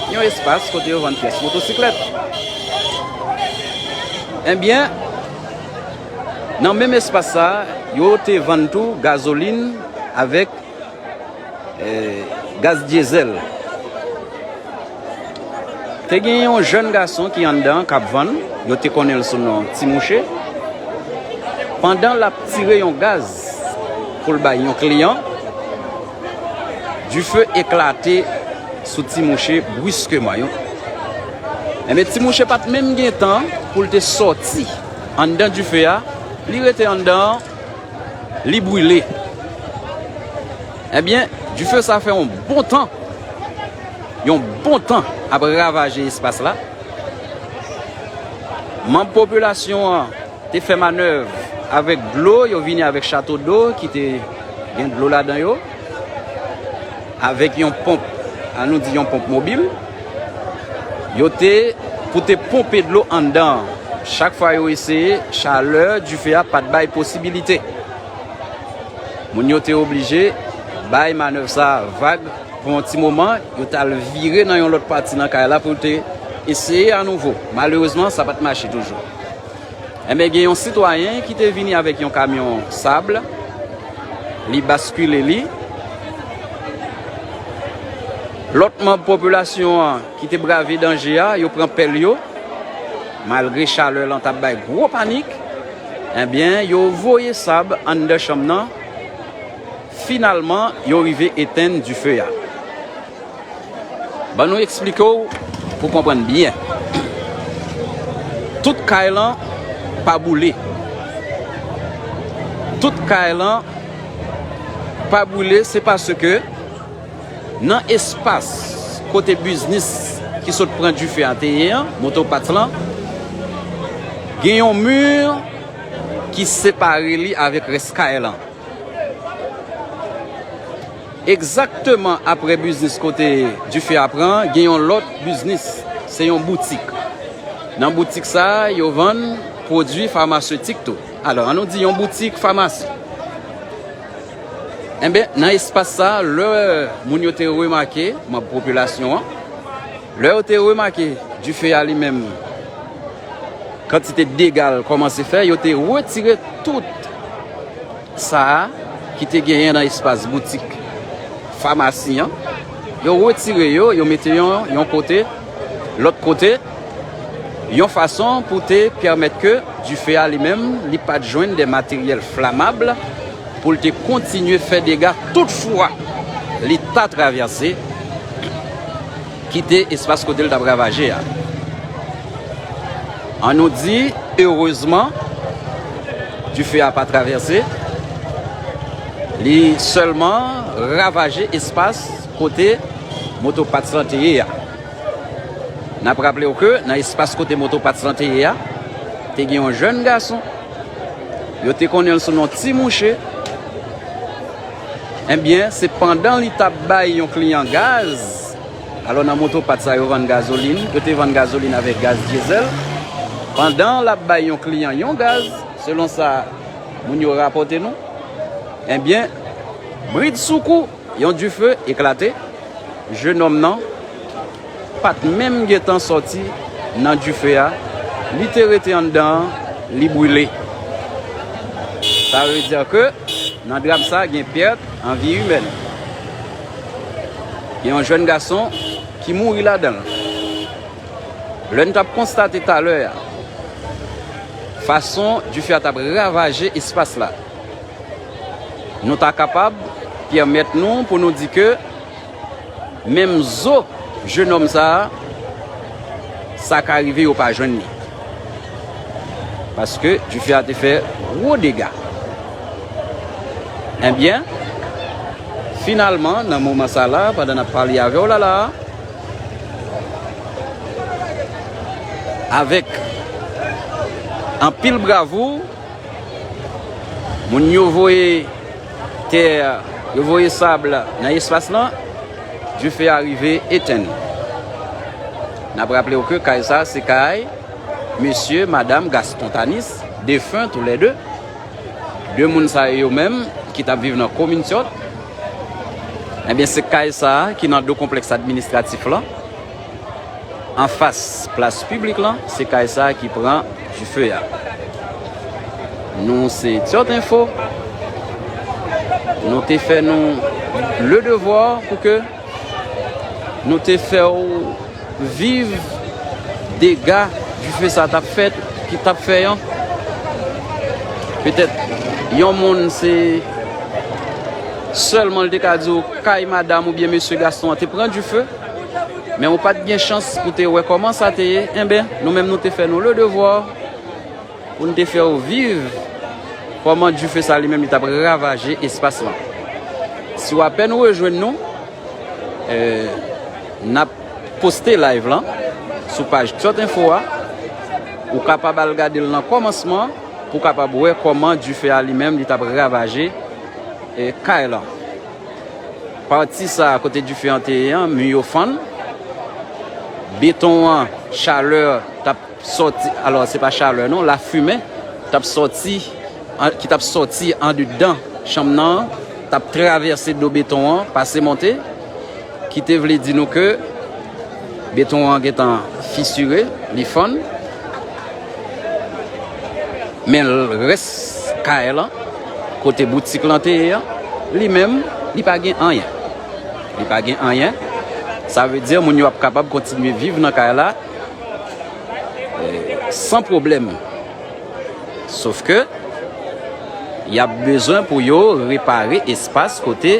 yon espas kote yo vann pyès motosiklèt. Ebyen, nan menm espas sa a, yo te vann tou gazolin avèk, eh, gaz dyezèl. Te gen yon jèn gason ki anndan k ap vann, yo te konnen l sou non Ti Mouche. Pandan l ap tire yon gaz pou l bay yon kliyan, dife eklate sou Ti Mouche briskeman. Yo, enben, Ti Mouche pa t menm gen tan pou l te sòti anndan dife a, li rete anndan an, li brile. Ebyen, dife sa fè yon bon tan, yon bon tan ap ravaje espas la. Manm popilasyon an te fè manèv avèk dlo, yo vini avèk chato dlo ki te gen dlo ladan yo, avèk yon ponp, an nou di yon ponp mobil. Yo te pou te ponpe dlo anndan an. Chak fwa yo eseye, chalè dife a pa t bay posibilite. Moun yo te oblije bay manèv sa a vag pou yon ti moman, yo t al vire nan yon lòt pati nan kay la pou yo te eseye anouvo. Malerezman, sa pa t mache toujou. Enben, gen yon sitwayen ki te vini avèk yon kamyon sab, li baskile li. Lòt manm popilasyon an ki te brave danje a, yo pran pèl yo, malgre chalè lan t ap bay gwo panik, ebyen, yo voye sab anndan chanm nan. Finalman, yo rive etenn dife a. Ban nou eksplike w pou w konprann byen. Tout kay lan pa boule. Tout kay lan pa boule, se paske nan espas kote biznis ki sot pran dife a te ye an, Motopat lan, gen yon mi ki separe li avèk rès kay lan. Egzakteman apre biznis kote dife a pran, gen yon lòt biznis, se yon boutik. Nan boutik sa a, yo vann pwodui famasetik tou. Alò, an nou di yon boutik famasi. Enben, nan espas sa a, lè moun yo te remake, manm popilasyon an, lè yo te remake dife a li menm, kantite dega l kòmanse fè, yo te retire tout sa a ki te genyen nan espas boutik famasi an. Yo retire yo, yo mete yo yon kote, lòt kote, yon fason pou te pèmèt ke dife a li menm, li pa t jwenn de materyèl flamab pou l te kontinye fè dega toutfwa li ta travèse kite espas kote l t ap ravaje a. An nou di, erezman, dife a pa travèse, li sèlman ravaje espas kote Motopat lan te ye a. N ap raple w ke nan espas kote Motopat lan te ye a, te gen yon jèn gason. Yo te konnen l sou non Ti Mouche. Ebyen, se pandan li t ap bay yon kliyan gaz, alò nan Motopat sa yo vann gazolin, yo te vann gazolin avèk gaz dyezèl. Pandan l ap bay yon kliyan yon gaz, selon sa moun yo rapòte nou, ebyen, bridsoukou, yon dife eklate. Jenòm nan pa t menm gentan sòti nan dife a, li te rete anndan an, li brile. Sa vle di ke nan dram sa, gen pèt an vi imèn. Gen yon jèn gason ki mouri ladan l. Lè n t ap konstate talè a, Fason dife a t ap ravaje espas la, nou ta kapab pèmèt nou pou nou di ke menm zo jenòm sa a, sa ka rive yo pa jwenn li. Paske dife a te fè gwo dega. Ebyen, finalman, nan moman sa la, pandan n ap pale avè w la la a, avèk anpil bravou, moun yo voye tè, yo voye sab nan espas lan, dife a rive etenn. N ap raple w ke kay sa a se kay mesye, madam Gaston Tanis, defen toulède. De moun sa yo menm ki t ap viv nan komin Tyòt, ebyen, se kay sa a ki nan do konplèks administratif lan, anfas plas piblik lan, se kay sa a ki pran dife a. Nou se Tyòt Enfo, nou te fè nou le devwa pou ke nou te fè w viv dega dife sa t ap fèt, ki t ap fè an. Petèt, yon moun se sèlman l te ka di w kay madam oubyen mesye Gaston an te pran dife, men ou pa t gen chans pou te wè kòman sa te ye. Enben, nou menm nou te fè nou le devwa pou n te fè w viv kòman dife sa li menm li t ap ravaje espas lan. Si w apèn rejwenn nou, eh, n ap poste live lan sou paj Tyòt Enfo a. Ou kapab al gade l nan kòmansman pou w kapab wè kòman dife a li menm li t ap ravaje, eh, kay lan. Pati sa a kote dife an te ye an, mi yo fann. Beton an, chalè t ap sòti, alò, se pa chalè non, lafimen t ap sòti, an, ki t ap sòti andedan chanm nan, t ap travèse do beton an, pase monte, ki te vle di nou ke beton an gentan fisire, li fann. Men rès kay lan, kote boutik lan te ye an, li menm, li pa gen anyen. Li pa gen anyen. Sa vle di moun yo ap kapab kontinye viv nan kay la, eh, san pwoblèm. Sof ke y ap bezwen pou yo repare espas kote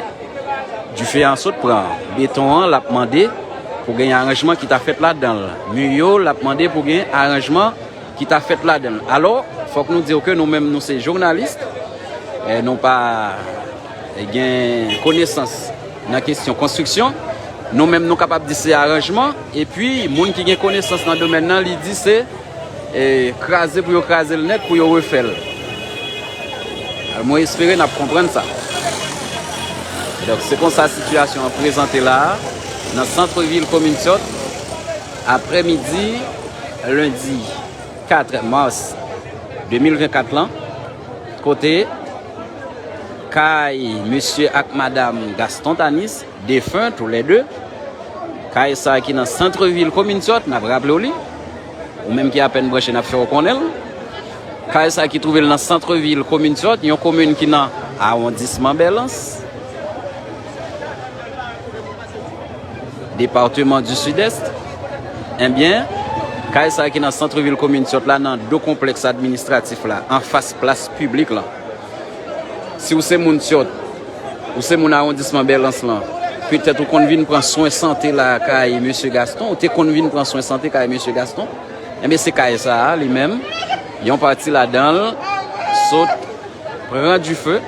dife an sot pran. Beton an, l ap mande pou gen aranjman ki ta fèt ladan l. Mi yo, l ap mande pou gen aranjman ki ta fèt ladan l. Alò, fòk nou di w ke nou menm, nou se jounalis, eh, nou pa gen konesans nan kesyon konstriksyon. Nou menm, nou kapab di se aranjman, epi moun ki gen konesans nan domèn nan, li di se, eh, kraze pou yo kraze l nèt, pou yo refè l. Mwen espere n ap konprann sa. Donk, se konsa sitiyasyon an prezante la a, nan sant vil komin Tyòt, aprèmidi lendi kat mas de mil vennkat lan, kote kay mesye ak madam Gaston Tanis, defen toulède, kay sa a ki nan sant vil komin Tyòt, n ap raple w li, ou menm ki apèn branche, n ap fè w konnen l. Kay sa a ki twouve l nan sant vil komin Tyòt, yon komin ki nan awondisman Bèlans, depatman di Sidès. Ebyen, kay sa a ki nan sant vil komin Tyòt la, nan do konplèks administratif la, anfas plas piblik lan. Si w se moun Tyòt, ou se moun awondisman Bèlans lan, petèt ou konn vin pran swen sante la kay mesye Gaston, ou te konn vin pran swen sante kay mesye Gaston, enben se kay sa a li menm, yon pati ladan l sot pran dife.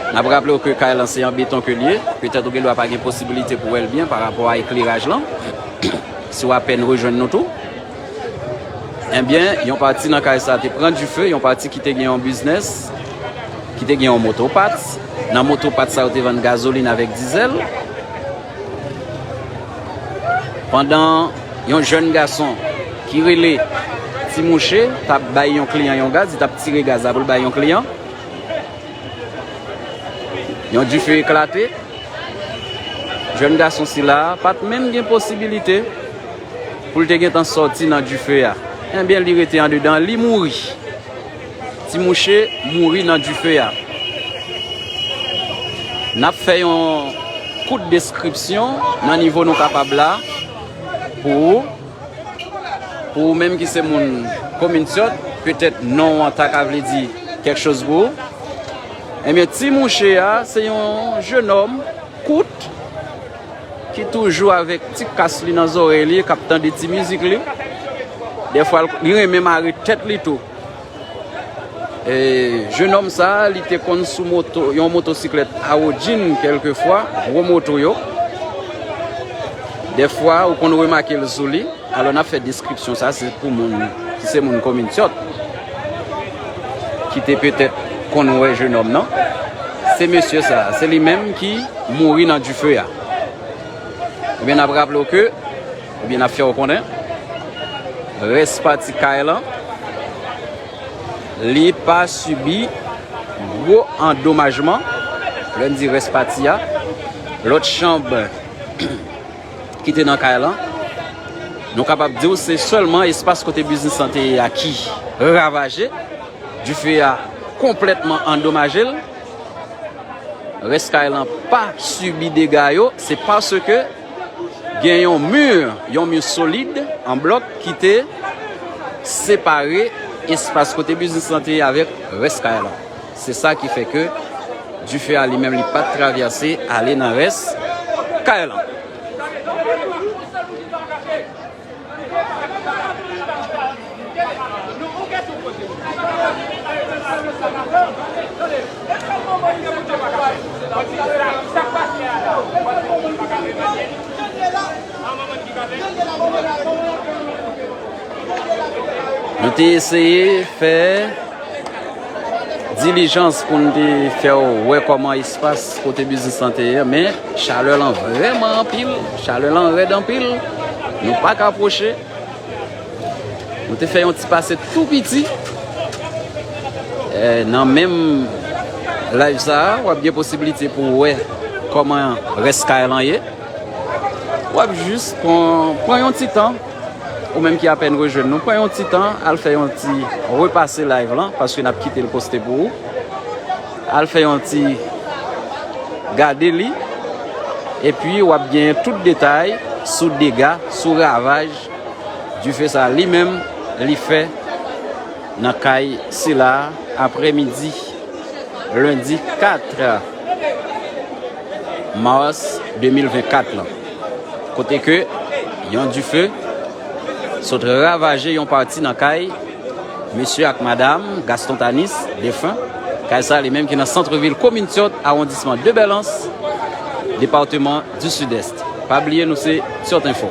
N ap raple w ke kay lan se an beton ke l ye, petèt ou gen dwa pa gen posibilite pou wè l byen pa rapò a ekleraj lan, si w apèn rejwenn nou tou. Ebyen, yon pati nan kay sa te pran dife, yon pati ki te gen yon biznès, ki te gen yon motopat. Nan motopat sa, yo te vann gazolin avèk dizèl. Pandan yon jèn gason ki rele Ti Mouche t ap bay yon kliyan yon gaz, li t ap tire gaz la pou l bay yon kliyan, yon dife eklate. Jèn gason sila a pa t menm gen posibilite pou l te gentan sòti nan dife a. Ebyen, li rete andedan, li mouri. Ti Mouche mouri nan dife a. N ap fè yon kout deskripsyon nan nivo nou kapab la pou ou, pou ou menm ki se moun komin Tyòt, Petèt non an ta ka vle di kèk choz pou ou. Ebyen, ti mouche a, se yon jenòm kout ki toujou avèk ti kas li nan zòrèy li, k ap tande ti mizik li. Dèfwa, li renmen mare tèt li tou. E, jenòm sa a, li te konn sou moto, yon motosiklèt Awodjin kèlkefwa, gwo moto yo. Dèfwa, ou konn remake l sou li. Alò, n ap fè deskripsyon sa, se pou moun ki se moun komin Tyòt, ki te petèt konn wè jenòm nan. Se mesye sa, se li menm ki mouri nan dife a. Ebyen, n ap raple w ke, oubyen n ap fè w konnen, rès pati kay lan, li pa sibi gwo andomajman. Lè n di rès pati a, lòt chanb ki te nan kay lan, nou kapab di w se sèlman espas kote biznis lan te ye a ki ravaje. Dife a konplètman andomaje l. Rès kay lan pa sibi dega yo, se paske gen yon mi, yon mi solid an blòk ki te separe espas kote biznis lan te ye avèk rès kay lan. Se sa ki fè ke dife a li menm li pa t travèse ale nan rès kay lan. Nou te eseye fè dilijans pou n te fè w wè kòman espas kote biznis lan te ye, men chalè lan vrèman anpil, chalè lan rèd anpil, nou pa ka pwoche. Nou te fè yon ti pase tou piti. E, nan menm live sa a, w ap gen posiblite pou w wè kòman rès kay lan ye. W ap jis pran, pran yon ti tan, ou menm ki apèn rejwenn nou, pran yon ti tan, al fè yon ti repase live lan, paske n ap kite l poste pou ou. Al fè yon ti gade li, epi w ap gen tout detay sou dega, sou ravaj dife sa li menm li fè nan kay sila a aprèmidi lendi kat mas de mil vennkat lan, kote ke yon dife sot ravaje yon pati nan kay mesye ak madam Gaston Tanis, defen. Kay sa li menm ki nan santrevil komin Tyòt, awondisman de Bèlans, depatman di Sidès. Pa bliye nou se Tyòt Enfo.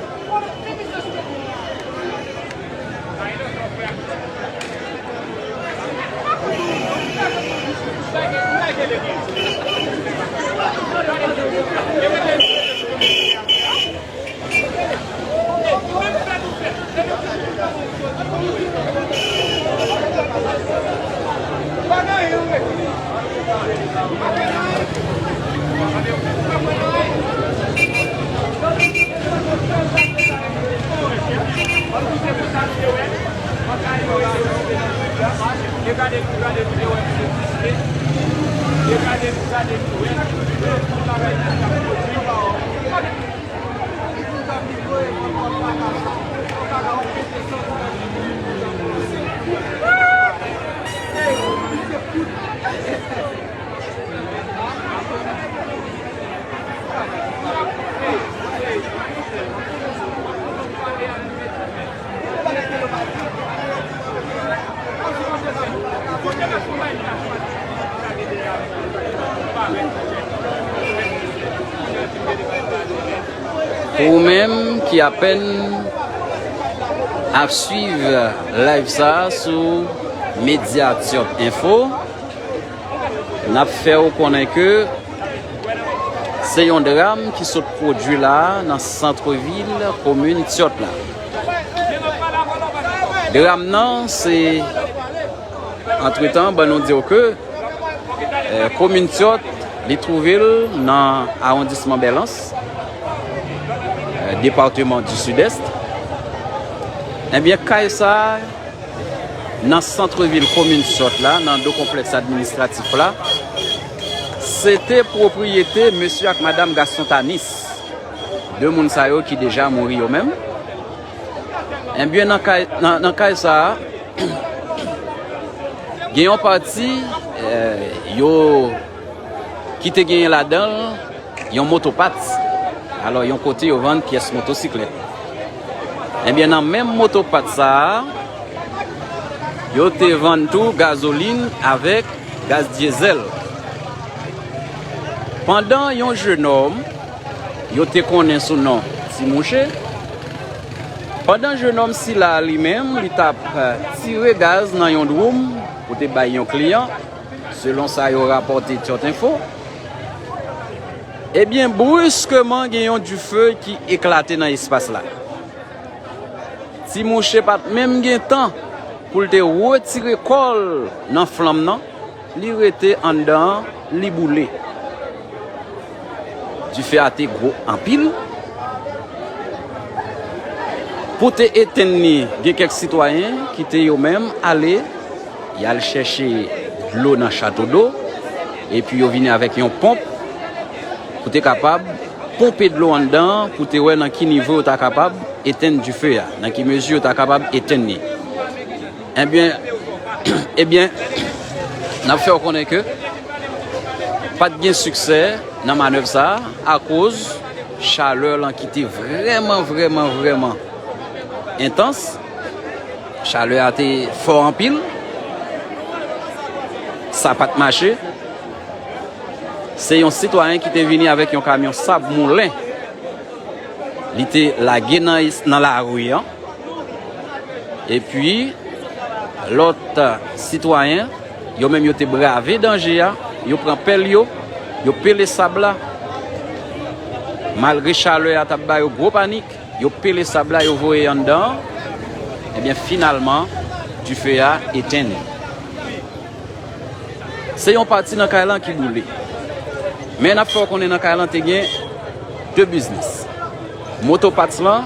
Pou ou menm ki apèn ap swiv live sa a sou Medya Tyòt Enfo, n ap fè w konnen ke se yon dram ki sot pwodui la a nan santrevil komin Tyòt la. Dram nan, se, antretan, ban nou di w ke, eh, komin Tyòt, li twouve l nan awondisman Bèlans, eh, depatman di Sidès. Ebyen, kay sa a, nan santrevil komin Tyòt la, nan do konplèks administratif la, se te pwopriyete mesye ak madam Gaston Tanis. De moun sa yo ki deja mouri yo menm. Ebyen, nan kay, nan, nan kay sa a, Gen yon pati, eh, yo ki te genyen ladan l yon motopat. Alò, yon kote yo vann pyès motosiklèt. Ebyen, nan menm motopat sa a, yo te vann tou gazolin avèk gaz dyezèl. Pandan yon jenòm, yo te konnen sou non Ti Mouche, pandan jenòm sila a li menm, li t ap, eh, tire gaz nan yon dwoum pou te bay yon kliyan, selon sa yo rapòte Tyòt Enfo, ebyen, briskeman gen yon dife ki eklate nan espas la. Ti Mouche pa t menm gen tan pou l te retire kò l nan flanm nan, li rete anndan an, li boule. Dife a te gwo anpil. Pou te etenn li, gen kèk sitwayen ki te yo menm ale, y al chèche dlo nan chato do, epi yo vini avèk yon ponp pou te kapab ponpe dlo anndan an, pou te wè nan ki nivo yo ta kapab etenn dife a, nan ki mezi yo ta kapab etenn li. Ebyen, ebyen, n ap fè w konnen ke pa t gen siksè nan manèv sa a, akoz chalè lan ki te vrèman, vrèman, vrèman entans. Chalè a te fò anpil. Sa pa t mache. Se yon sitwayen ki te vini avèk yon kamyon sab moulen. Li te lage nan, nan lari an. Epi, lòt sitwayen, yo menm yo te brave danje a, yo pran pèl yo, yo pele sab la. Malgre chalè a t ap ba yo gwo panik, yo pele sab la, yo voye anndan an. Ebyen, finalman, dife a etenn. Se yon pati nan kay lan ki boule. Men n ap fè w konnen nan kay lan te gen de biznis. Moto Parts lan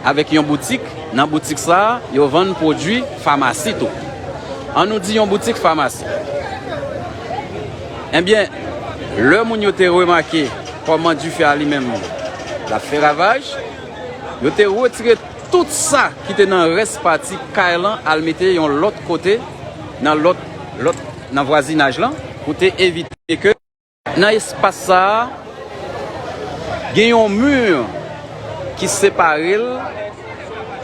avèk yon boutik. Nan boutik sa a, yo vann pwodui famasi tou. An nou di yon boutik famasi. Ebyen, lè moun yo te remake kòman dife a li menm l ap fè ravaj, yo te retire tout sa ki te nan rès pati kay lan al mete yon lòt kote, nan lòt, lòt, nan vwazinaj lan, pou te evite ke nan espas sa a, gen yon mi ki separe l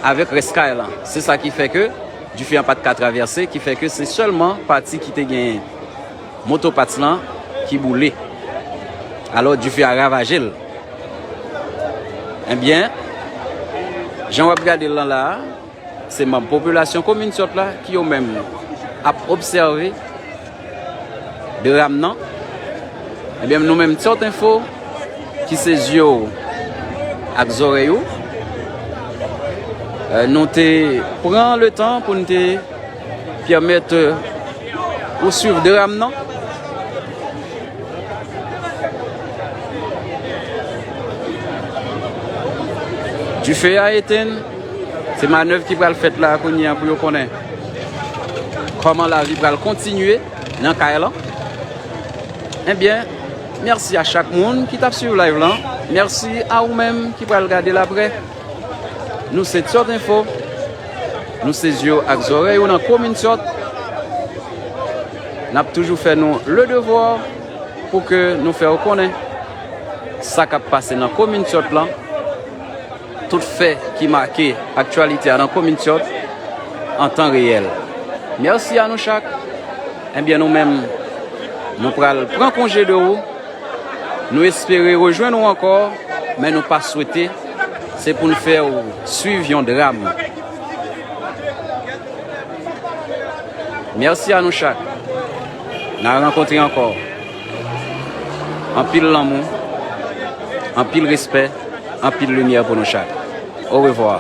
avèk rès kay lan. Se sa ki fè ke dife an pa t ka travèse, ki fè ke se sèlman pati ki te gen Moto Parts lan ki boule. Alò, dife a ravaje l. Ebyen, jan w ap gade l lan la a, se manm popilasyon komin Tyòt la ki yo menm ap obsève dram nan. Ebyen, nou menm Tyòt Enfo, ki se zye w ak zòrèy ou, eh, nou te pran letan pou n te pèmèt, eh, ou swiv dram nan. Dife a etenn. Se manèv ki pral fèt la kounye a pou yo konnen kòman lavi pral kontinye nan kay lan. Ebyen, mèsi a chak moun ki t ap swiv live lan. Mèsi a ou menm ki pral gade l aprè. Nou se Tyòt Enfo. Nou se zye w ak zòrèy ou nan komin Tyòt. N ap toujou fè nou le devwa pou ke nou fè w konnen sa k ap pase nan komin Tyòt lan, tout fè ki make aktyalite a nan komin Tyòt an tan reyèl. Mèsi a nou chak. Ebyen, nou menm, nou pral pran konje de ou. Nou espere rejwenn ou ankò, men nou pa swete. Se pou n fè w swiv yon dram. Mèsi a nou chak. N a rankontre ankò. Anpil lanmou, anpil respè, anpil limyè pou nou chak. Orevwa.